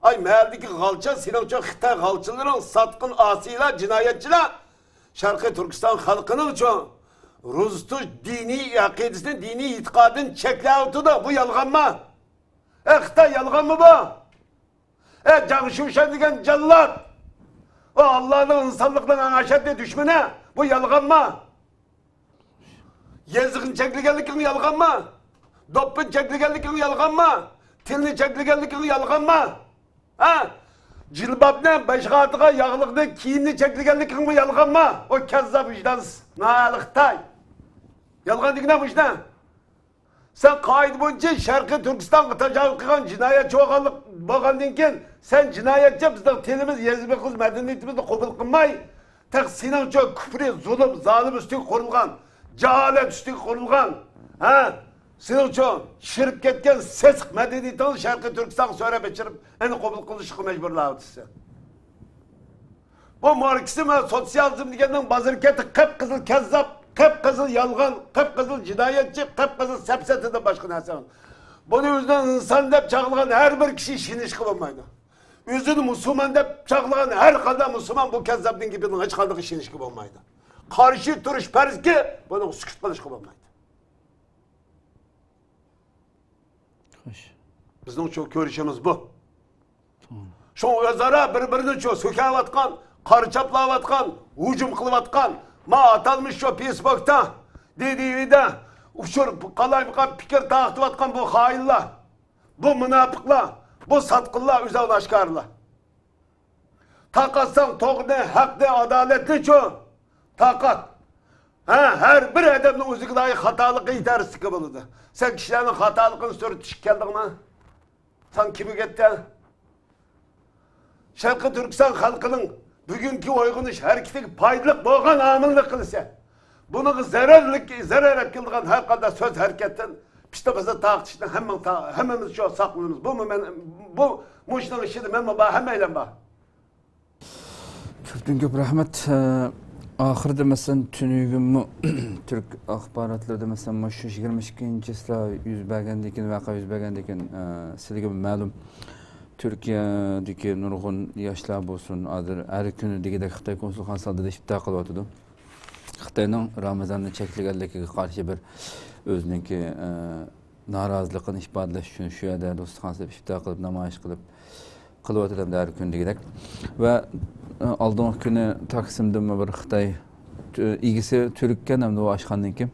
ئاي، مەھەللىدىكى غالچا، سېنىڭچۇ خىتاي غالچىلىرىڭ، ساتقىن ئاسىيلار، جىنايەتچىلەر، شەرقىي تۈركىستان خەلقىنىڭچۇ روزا تۇتۇش دىنىي ئەقىدىسىنى، دىنىي ئېتىقادىنى چەكلەۋاتىدۇ. بۇ يالغانما؟ ئە، خىتاي، يالغانمۇ بۇ؟ ئە، جاڭ شۇشەن دېگەن جاللات! ئۇ ئاللانىڭ، ئىنسانلىقنىڭ ئەڭ ئەشەددىي دۈشمىنى! بۇ يالغانما؟ يېزىقنى چەكلىگەنلىكىڭ يالغانما؟ دوپپىنى چەكلىگەنلىكىڭ يالغانما؟ تىلنى چەكلىگەنلىكىڭ يالغانما؟ ھە؟ جىلبابنى، بەشقاتىغا ياغلىقنى، كىيىمنى چەكلىگەنلىكىڭمۇ يالغانما؟ ئۇ كەززاپ، ۋىجدانسىز، نالە خىتاي! يالغان دېگىنە مۇشۇنى. سەن قائىدە بويىچە شەرقىي تۈركىستانغا تاجاۋۇز قىلغان جىنايەتچى بولغانلىق، بولغاندىن كېيىن، سەن جىنايەتچى، بىزنىڭ تىلىمىز، يېزىمىز، مەدەنىيىتىمىزنى قوبۇل قىلماي، تېخى سېنىڭچۇ كۇپرى، زۇلۇم، زالىم ئۈستىگە قۇرۇلغان، جاھالەت ئۈستىگە قۇرۇلغان، ھە؟ سېنىڭچۇ شىرىپ كەتكەن سېسىق مەدەنىيىتىڭنى شەرقىي تۈركىستانغا سۆرەپ ئېچىرىپ، ئەنە قوبۇل قىلىشقا مەجبۇرلاۋاتىسەن. بۇ ماركسىزم ۋە سوتسىيالىزم دېگەننىڭ بازىرى كەتتى، قىپقىزىل كەززاپ، قىپقىزىل يالغان، قىپقىزىل جىنايەتچى، قىپقىزىل سەپسەتىدىن باشقا نەرسە ئەمەس. بۇنى ئۆزىنى ئىنسان دەپ چاغلىغان ھەر بىر كىشى ئىشىنىشكە بولمايدۇ. ئۆزىنى مۇسۇلمان دەپ چاغلىغان ھەر قانداق مۇسۇلمان بۇ كەززاپنىڭ گېپىنىڭ ھېچقانداق ئىشىنىشكە بولمايدۇ. قارشى تۇرۇش پەرزكى، بۇنىڭغا سۈكۈت قىلىشقا بولمايدۇ. خوش. بىزنىڭچۇ كۆرۈشىمىز بۇ. شۇڭا ئۆزئارا بىر-بىرىنى شۇ سۆكەۋاتقان، قارا چاپلاۋاتقان، ھۇجۇم قىلىۋاتقان، ما ئاتالمىش شۇ فېيسبوكتا، دىدىۋىدە ئۇچۇر، قالايمىقان پىكىر تارقىتىۋاتقان بۇ خائىنلار، بۇ مۇناپىقلار، بۇ ساتقىنلار ئۆزى ئاشكارىلار. تارقاتساڭ توغرىنى، ھەقنى، ئادالەتنىچۇ؟ تارقات. ھە، ھەر بىر ئادەمنىڭ ئۆزىگە دائىر خاتالىقى يېتەرسىزلىكى بولىدۇ. سەن كىشىلەرنىڭ خاتالىقىنى سۈرتۈشكە كەلدىڭمۇ؟ ساڭا كىم ئۆگەتتى؟ شەرقىي تۈركىستان خەلقىنىڭ بۈگۈنكى ئويغىنىش ھەرىكىتىگە پايدىلىق بولغان ئامىلنى قىلىسەن. بۇنىڭغا زەرەرلىك، زەرەر ئەپ كېلىدىغان ھەر قانداق سۆز ھەرىكەتتىن پىتنە پاسات تارقىتىشتىن ھەممىڭ تا-، ھەممىمىز شۇ ساقلىنىمىز. بۇمۇ مەن، بۇ، مۇشۇنىڭ ئىچىدە مەنمۇ بار، ھەممەيلەن بار. كۆپتىن كۆپ رەھمەت. ئاخىرىدا، مەسىلەن، تۈنۈگۈنمۇ تۈرك ئاخباراتلىرىدا، مەسىلەن، مۇشۇ يىگىرمە ئىككىنچى چىسلا يۈز بەرگەندىن كېيىن، ۋەقە يۈز بەرگەندىن كېيىن، ئە، سىلىگە مەلۇم، تۈركىيەدىكى نۇرغۇن ياشلار بولسۇن، ھازىر ھەر كۈنى دېگۈدەك خىتاي كونسۇلخانىسى ئالدىدا ئىپتار قىلىۋاتىدۇ. خىتاينىڭ رامىزاننى چەكلىگەنلىكىگە قارشى بىر ئۆزىنىڭكى، ئە، نارازىلىقىنى ئىپادىلەش ئۈچۈن شۇ يەردە دوستخانىسىدا ئىپتار قىلىپ، نامايىش قىلىپ، قىلىۋاتىدۇ ئەمدى ھەر كۈندىكىدەك. ۋە، ئە، ئالدىنقى كۈنى تاكسىمدىمۇ بىر خىتاي، تۈ-، ئىگىسى تۈرككەن ئەمدى ئۇ ئاشخانىنىڭكى.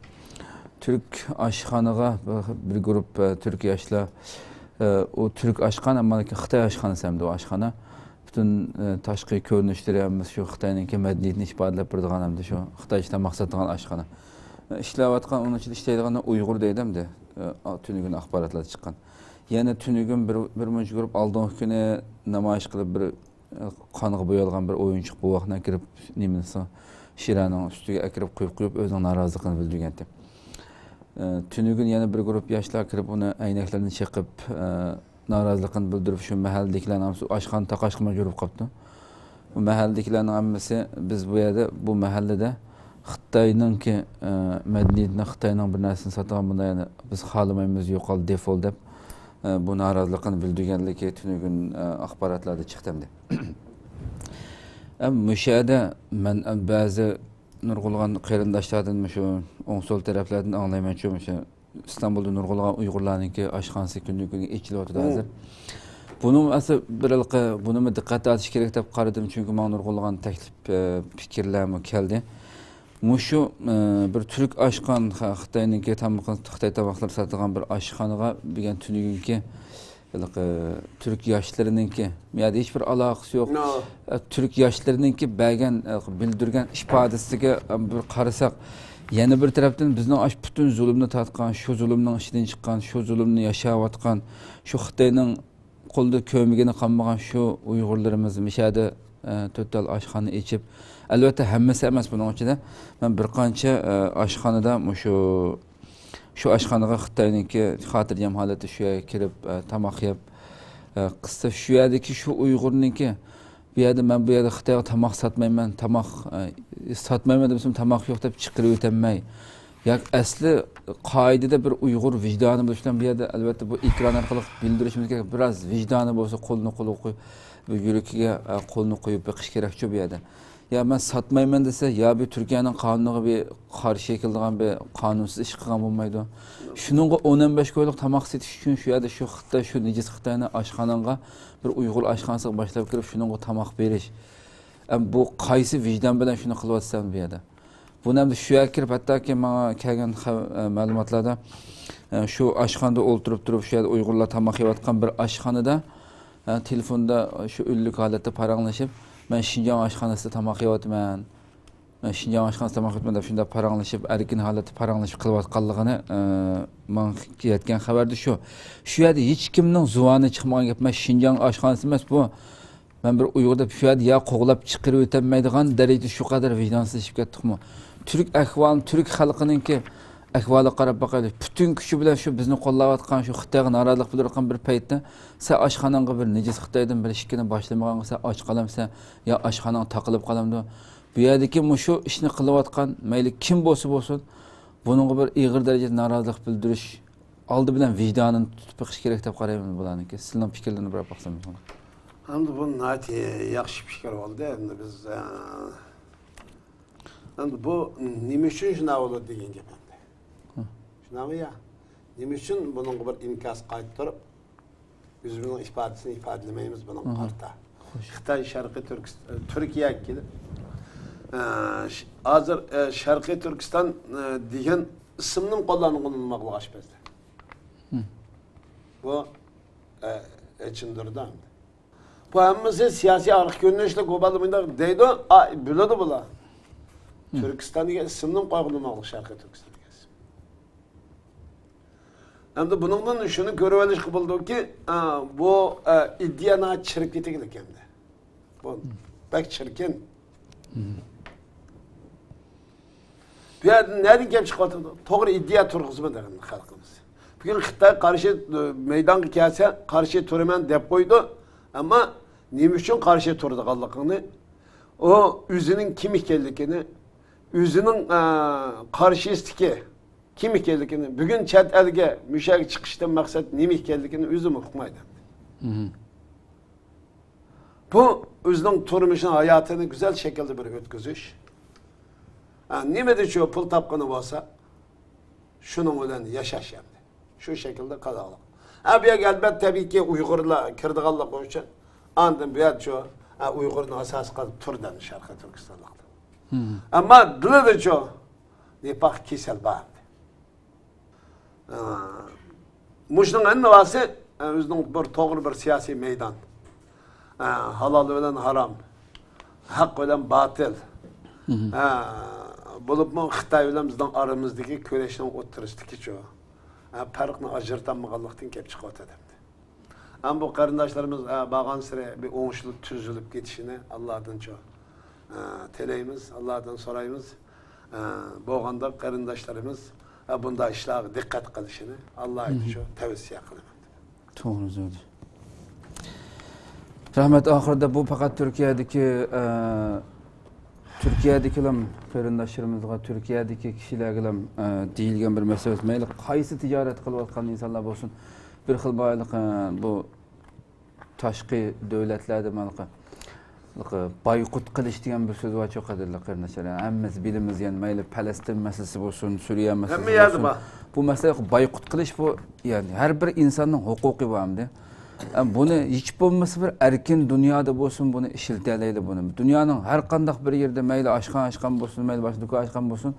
تۈرك ئاشخانىغا بىر، بىر گۇرۇپ، ئە، تۈرك ياشلار، ئە، ئۇ تۈرك ئاشخانا، ئەمما لېكىن خىتاي ئاشخانىسى ئەمدى ئۇ ئاشخانا. پۈتۈن، ئە، تاشقى كۆرۈنۈشلىرى ھەممىسى شۇ خىتاينىڭكى مەدەنىيىتىنى ئىپادىلەپ بېرىدىغان ئەمدى شۇ خىتايچە تاماق ساتىدىغان ئاشخانا. ئە، ئىشلەۋاتقان، ئۇنىڭ ئىچىدە ئىشلەيدىغان ئۇيغۇر دەيدۇ ئەمدى. ئە، تۈنۈگۈن ئاخباراتلاردا چىققان. يەنە تۈنۈگۈن بىر، بىر مۇنچە گۇرۇپ ئالدىنقى كۈنى نامايىش قىلىپ بىر، ئە، قانغا بويالغان بىر ئويۇنچۇق بوۋاقنى ئەكىرىپ، نېمىسى، شىرەنىڭ ئۈستىگە ئەكىرىپ قويۇپ، قويۇپ، ئۆزىنىڭ نارازىلىقىنى بىلدۈرگەنتى. ئە، تۈنۈگۈن يەنە بىر گۇرۇپ ياشلار كىرىپ، ئۇنى ئەينەكلىرىنى چېقىپ، ئە، نارازىلىقىنى بىلدۈرۈپ، شۇ مەھەللىدىكىلەرنىڭ ھەممىسى ئاشخانا تاقاشقا مەجبۇر بولۇپ قاپتۇ. بۇ مەھەللىدىكىلەرنىڭ ھەممىسى، بىز بۇ يەردە، بۇ مەھەللىدە خىتاينىڭكى، ئە، مەدەنىيىتىنى، خىتاينىڭ بىر نەرسىنى ساتىدىغان بۇنداق يەنە بىز خالىمايمىز، يوقال، دېفول دەپ، ئە، بۇ نارازىلىقىنى بىلدۈرگەنلىكى تۈنۈگۈن، ئە، ئاخباراتلاردا چىقتى ئەمدى. ئەم، مۇشۇ يەردە مەن، ئەم، بەزى نۇرغۇنلىغان قېرىنداشلاردىن، مۇشۇ ئوڭ سول تەرەپلەردىن ئاڭلايمەنچۇ، مۇشۇ ئىستانبۇلدا نۇرغۇنلىغان ئۇيغۇرلارنىڭكى ئاشخانىسى كۈندىن كۈنگە ئېچىلىۋاتىدۇ ھازىر. بۇنىمۇ ئەسلى بىر ھېلىقى، بۇنىمۇ دىققەت تارتىش كېرەك دەپ قارىدىم، چۈنكى ماڭا نۇرغۇنلىغان تەكلىپ، ئە، پىكىرلەرمۇ كەلدى. مۇشۇ، ئە، بىر تۈرك ئاشخانا، خا-، خىتاينىڭكى تامىقى، خىتاي تاماقلىرى ساتىدىغان بىر ئاشخانىغا بۈگۈن تۈنۈگۈنكى ھېلىقى تۈرك ياشلىرىنىڭكى، بۇ يەردە ھېچبىر ئالاقىسى يوق. نو. ئە، تۈرك ياشلىرىنىڭكى بەرگەن، ئە، بىلدۈرگەن ئىپادىسىگە، ئە، بىر قارىساق، يەنە بىر تەرەپتىن بىزنىڭ ئاشۇ پۈتۈن زۇلۇمنى تارتقان، شۇ زۇلۇمنىڭ ئىچىدىن چىققان، شۇ زۇلۇمنى ياشاۋاتقان، شۇ خىتاينىڭ قولىدا كۆمگىنى قالمىغان شۇ ئۇيغۇرلىرىمىز مۇشۇ يەردە، ئە، تۆت تال ئاشخانا ئېچىپ، ئەلۋەتتە، ھەممىسى ئەمەس بۇنىڭ ئىچىدە. مەن بىر قانچە، ئە، ئاشخانىدا مۇشۇ شۇ ئاشخانىغا خىتاينىڭكى خاتىرجەم ھالەتتە شۇ يەرگە كىرىپ، ئە، تاماق يەپ، ئە، قىسسا شۇ يەردىكى شۇ ئۇيغۇرنىڭكى، بۇ يەردە مەن بۇ يەردە خىتايغا تاماق ساتمايمەن، تاماق، ئە، ساتمايمەن دېسەم تاماق يوق دەپ چىقىرىۋېتەلمەي. ياكى ئەسلى قائىدىدە بىر ئۇيغۇر ۋىجدانى بولۇش بىلەن بۇ يەردە ئەلۋەتتە بۇ ئېكران ئارقىلىق بىلدۈرۈشىمىز كېرەك. بىراز ۋىجدانى بولسا قولىنى قولىغا قويۇپ، بۇ يۈرىكىگە، ئە، قولىنى قويۇپ بېقىش كېرەكچۇ بۇ يەردە. يا مەن ساتمايمەن دېسە، يا بۇ تۈركىيەنىڭ قانۇنىغا بىر قارشى كېلىدىغان بىر قانۇنسىز ئىش قىلغان بولمايدۇ. شۇنىڭغا ئون ئون بەش كويلۇق تاماق سېتىش ئۈچۈن شۇ يەردە شۇ خىتاي، شۇ نىجىس خىتاينىڭ ئاشخاناڭغا بىر ئۇيغۇر ئاشخانىسىغا باشلاپ كىرىپ شۇنىڭغا تاماق بېرىش. ئەم، بۇ قايسى ۋىجدان بىلەن شۇنى قىلىۋاتىسەن بۇ يەردە؟ بۇنى ئەمدى شۇ يەرگە كىرىپ، ھەتتاكى ماڭا كەلگەن خەۋ-، ئە، مەلۇماتلاردا، ئە، شۇ ئاشخانىدا ئولتۇرۇپ تۇرۇپ، شۇ يەردە ئۇيغۇرلار تاماق يەۋاتقان بىر ئاشخانىدا، ئە، تېلېفوندا شۇ ئۈنلۈك ھالەتتە پاراڭلىشىپ، مەن شىنجاڭ ئاشخانىسىدا تاماق يەۋاتىمەن، مەن شىنجاڭ ئاشخانىسىدا تاماق يەۋاتىمەن دەپ شۇنداق پاراڭلىشىپ، ئەركىن ھالەتتە پاراڭلىشىپ قىلىۋاتقانلىقىنى، ئە، ماڭا يەتكەن خەۋەردە شۇ. شۇ يەردە ھېچكىمنىڭ زۇۋانى چىقمىغان گەپ، مەن شىنجاڭ ئاشخانىسى ئەمەس بۇ. مەن بىر ئۇيغۇر دەپ شۇ يەردە يا قوغلاپ چىقىرىۋېتەلمەيدىغان دەرىجىدە شۇ قەدەر ۋىجدانسىزلىشىپ كەتتۇقمۇ؟ تۈرك ئەھۋالى، تۈرك خەلقىنىڭكى ئەھۋالىغا قاراپ باقايلى. پۈتۈن كۈچى بىلەن شۇ بىزنى قوللاۋاتقان، شۇ خىتايغا نارازىلىق بىلدۈرۈۋاتقان بىر پەيتتە، سەن ئاشخاناڭغا بىر نىجىس خىتايدىن بىر ئىشىكنى باشلىمىغانغا سەن ئاچ قالامسەن يا ئاشخاناڭ تاقىلىپ قالامدۇ؟ بۇ يەردىكى مۇشۇ ئىشنى قىلىۋاتقان مەيلى كىم بولسا بولسۇن، بۇنىڭغا بىر ئېغىر دەرىجىدە نارازىلىق بىلدۈرۈش ئالدى بىلەن ۋىجدانىنى تۇتۇپ بېقىش كېرەك دەپ قارايمەن بۇلارنىڭكى. سىلىنىڭ پىكىرلىرىنى بىراپ باقسام. ئەمدى بۇ ناھايىتى ياخشى پىكىر بولدى. ئەمدى بىز، ئە، ئەمدى بۇ نېمە ئۈچۈن شۇنداق بولىدۇ دېگەن گەپ ئەمدى. ھە. شۇنداقمۇ يا؟ نېمە ئۈچۈن بۇنىڭغا بىر ئىنكاس قايتۇرۇپ، ئۆزىمىزنىڭ ئىپادىسىنى ئىپادىلىمەيمىز بۇنىڭغا قارىتا؟ خوش. خىتاي شەرقىي تۈركىس-، تۈركىيەگە كېلىپ، ئە، ش-، ھازىر، ئە، شەرقىي تۈركىستان، ئە، دېگەن ئىسىمنىمۇ قوللانغىلى بولمايدۇ ئاشپەزلەر. ھە. بۇ، ئە، ئېچىندۇرىدۇ ئەمدى. بۇ ھەممىسى سىياسىي ئارقا كۆرۈنۈشلۈك، بۇ بالا مۇنداق دەيدۇ، ئا، بىلىدۇ بۇلار. ھە. تۈركىستان دېگەن ئىسىمنىمۇ قويغىلى بولمايدۇ، شەرقىي تۈركىستان دېگەن ئىسىم. ئەمدى بۇنىڭدىن شۇنى كۆرۈۋېلىشقا بولىدۇكى، ئا، بۇ، ئا، ئىدىيە ناھايىتى چىرىپ كېتىگلىك ئەمدى. بۇ بەك چىركىن. بۇ يەردىن نەدىن كېلىپ چىقىۋاتىدۇ؟ توغرا ئىدىيە تۇرغۇزما دېگەن خەلقىمىز. بۈگۈن خىتاي قارشى، ئە، مەيدانغا كەلسە، قارشى تۇرىمەن دەپ قويىدۇ. ئەمما نېمە ئۈچۈن قارشى تۇرىدىغانلىقىنى، ئۇ ئۆزىنىڭ كىم ئىكەنلىكىنى، ئۆزىنىڭ، ئە، قارشىسىدىكى كىم ئىكەنلىكىنى، بۈگۈن چەت ئەلگە مۇشۇ يەرگە چىقىشتىن مەقسەت نېمە ئىكەنلىكىنى ئۆزىمۇ ئۇقمايدۇ. مم. بۇ ئۆزىنىڭ تۇرمۇشىنى، ھاياتىنى گۈزەل شەكىلدە بىر ئۆتكۈزۈش. ھە، نېمىدە شۇ پۇل تاپقىنى بولسا، شۇنىڭ بىلەن ياشاش ئەمدى. شۇ شەكىلدە قىلىدىغانلىق. ھە، بۇ يەرگە ئەلۋەتتە تەبىئىيكى ئۇيغۇرلار كىرىدىغانلىقى ئۈچۈن ئاندىن بۇ يەردىچۇ، ئە، ئۇيغۇرنى ئاساس قىلىپ تۇردى ئەمدى شەرقىي تۈركىستانلىقلار. ئەمما دىلىدىچۇ نىپاق كېسەل بار ئەمدى. ئە، مۇشۇنىڭ ھەممىسى، ئە، ئۆزىنىڭ بىر توغرا بىر سىياسىي مەيدان. ئە، ھالال بىلەن ھارام، ھەق بىلەن باتىل. ئە، بولۇپمۇ خىتاي بىلەن بىزنىڭ ئارىمىزدىكى كۈرەشنىڭ ئوتتۇرىسىدىكىچۇ، ئە، پەرقنى ئاجرىتالمىغانلىقتىن كېلىپ چىقىۋاتىدۇ ئەمدى. ئەمما بۇ قېرىنداشلىرىمىز، ئە، بارغانسېرى بىر ئوڭۇشلۇق تۈزۈلۈپ كېتىشىنى ئاللادىنچۇ، ئە، تىلەيمىز، ئاللادىن سورايمىز. ئە، بولغاندا قېرىنداشلىرىمىز، ئە، بۇنداق ئىشلارغا دىققەت قىلىشىنى ئاللادىنچۇ تەۋسىيە قىلىمەن. توغرا سۆزدى. رەھمەت. ئاخىرىدا بۇ پەقەت تۈركىيەدىكى، ئە، تۈركىيەدىكىلام قېرىنداشلىرىمىزغا، تۈركىيەدىكى كىشىلەرگىلام، ئە، دېيىلگەن بىر مەسىلە ئەمەس. مەيلى قايسى تىجارەت قىلىۋاتقان ئىنسانلار بولسۇن، بىر خىل بايلىق، ئە، بۇ تاشقى دۆلەتلەردە مانا بايقۇت قىلىش دېگەن بىر سۆز بارچۇ، قەدىرلىك قېرىنداشلار. ھەممىمىز بىلىمىز، يەنى مەيلى پەلەستىن مەسىلىسى بولسۇن، سۈرىيە مەسىلىسى بولسۇن. ھەممە يەردە بار. بۇ مەسىلە بايقۇت قىلىش بۇ، يەنى ھەر بىر ئىنساننىڭ ھوقۇقى بار ئەمدى. ئە، بۇنى ھېچ بولمىسا بىر ئەركىن دۇنيادا بولسۇن، بۇنى ئىشلىتەلەيلى بۇنى. دۇنيانىڭ ھەر قانداق بىر يېرىدە، مەيلى ئاشخانا ئاچقان بولسۇن، مەيلى باشقا دۇكان ئاچقان بولسۇن،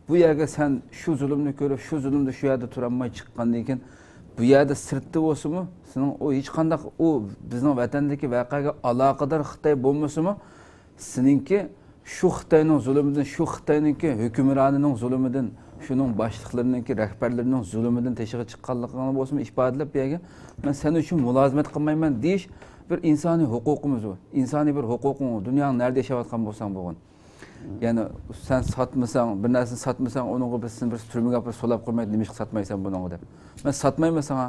بۇ يەرگە سەن شۇ زۇلۇمنى كۆرۈپ، شۇ زۇلۇمدا شۇ يەردە تۇرالماي چىققاندىن كېيىن، بۇ يەردە سىرتتا بولسىمۇ، سېنىڭ ئۇ ھېچقانداق، ئۇ بىزنىڭ ۋەتەندىكى ۋەقەگە ئالاقىدار خىتاي بولمىسىمۇ، سېنىڭكى شۇ خىتاينىڭ زۇلۇمىدىن، شۇ خىتاينىڭكى ھۆكۈمرانىنىڭ زۇلۇمىدىن، شۇنىڭ باشلىقلىرىنىڭكى، رەھبەرلىرىنىڭ زۇلۇمىدىن تېشىغا چىققانلىقىڭنى بولسىمۇ ئىپادىلەپ، بۇ يەرگە مەن سەن ئۈچۈن مۇلازىمەت قىلمايمەن دېيىش بىر ئىنسانىي ھوقۇقىمىز بۇ. ئىنسانىي بىر ھوقۇقۇڭ، دۇنيانىڭ نەدە ياشاۋاتقان بولساڭ بولغىن. يەنى سەن ساتمىساڭ، بىر نەرسىنى ساتمىساڭ، ئۇنىڭغا بىز سېنى بىر تۈرمىگە ئاپىرىپ سولاپ قويمايدۇ، نېمىشقا ساتمايسەن بۇنىڭغا دەپ. مەن ساتمايمەن ساڭا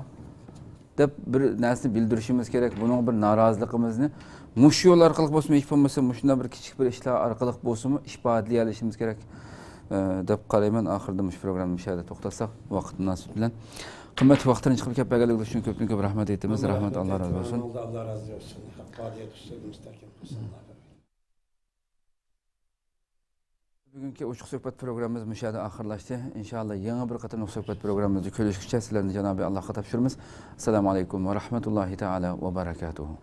دەپ بىر نەرسىنى بىلدۈرۈشىمىز كېرەك. بۇنىڭغا بىر نارازىلىقىمىزنى مۇشۇ يول ئارقىلىق بولسىمۇ، ھېچ بولمىسا مۇشۇنداق بىر كىچىك بىر ئىشلار ئارقىلىق بولسىمۇ ئىپادىلىيەلىشىمىز كېرەك، ئە، دەپ قارايمەن. ئاخىرىدا مۇشۇ پروگراممىنى مۇشۇ يەردە توختاتساق، ۋاقىت مۇناسىۋىتى بىلەن. قىممەتلىك ۋاقىتتىن چىقىپ كەپ بەرگەنلىكى ئۈچۈن كۆپتىن كۆپ رەھمەت ئېيتىمىز. رەھمەت، ئاللا رازى بولسۇن. ئاللا رازى بولسۇن. ھەق ۋادىيەت ئۈستىدە مۇستەھكەم قىلسۇن. بۈگۈنكى ئوچۇق سۆھبەت پروگراممىمىز مۇشۇ يەردە ئاخىرلاشتى. ئىنشائاللا، يېڭى بىر قېتىملىق سۆھبەت پروگراممىمىزدا كۆرۈشكىچە سىلەرنى جانابى ئاللاغا خاتاپشۇرىمىز. ئەسسالامۇ ئەلەيكۇم ۋە رەھمەتۇللاھى تائالا ۋە بەرەكاتۇھۇ.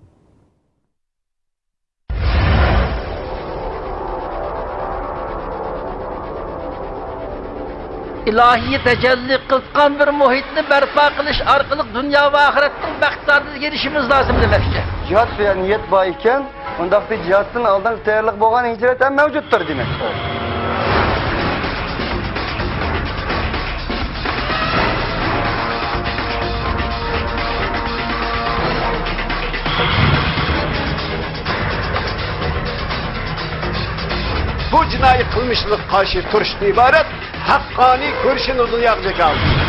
ئىلاھىي تەجەللى قىلغان بىر مۇھىتنى بەرپا قىلىش ئارقىلىق دۇنيا ۋە ئاخىرەتنىڭ بەختىدارلىقىغا ئېرىشىمىز لازىم دېمەكچى. جىھاد سۆيەر نىيەت بار ئىكەن، ئۇنداقتا جىھادتىن ئالدىن تەييارلىق بولغان ھىجرەت ھەم مەۋجۇتتۇر دېمەك. بۇ جىنايى قىلمىشلارغا قارشى تۇرۇشتىن ئىبارەت ھەققانىي كۈرىشىنى دۇنياغا جاكارلىدى.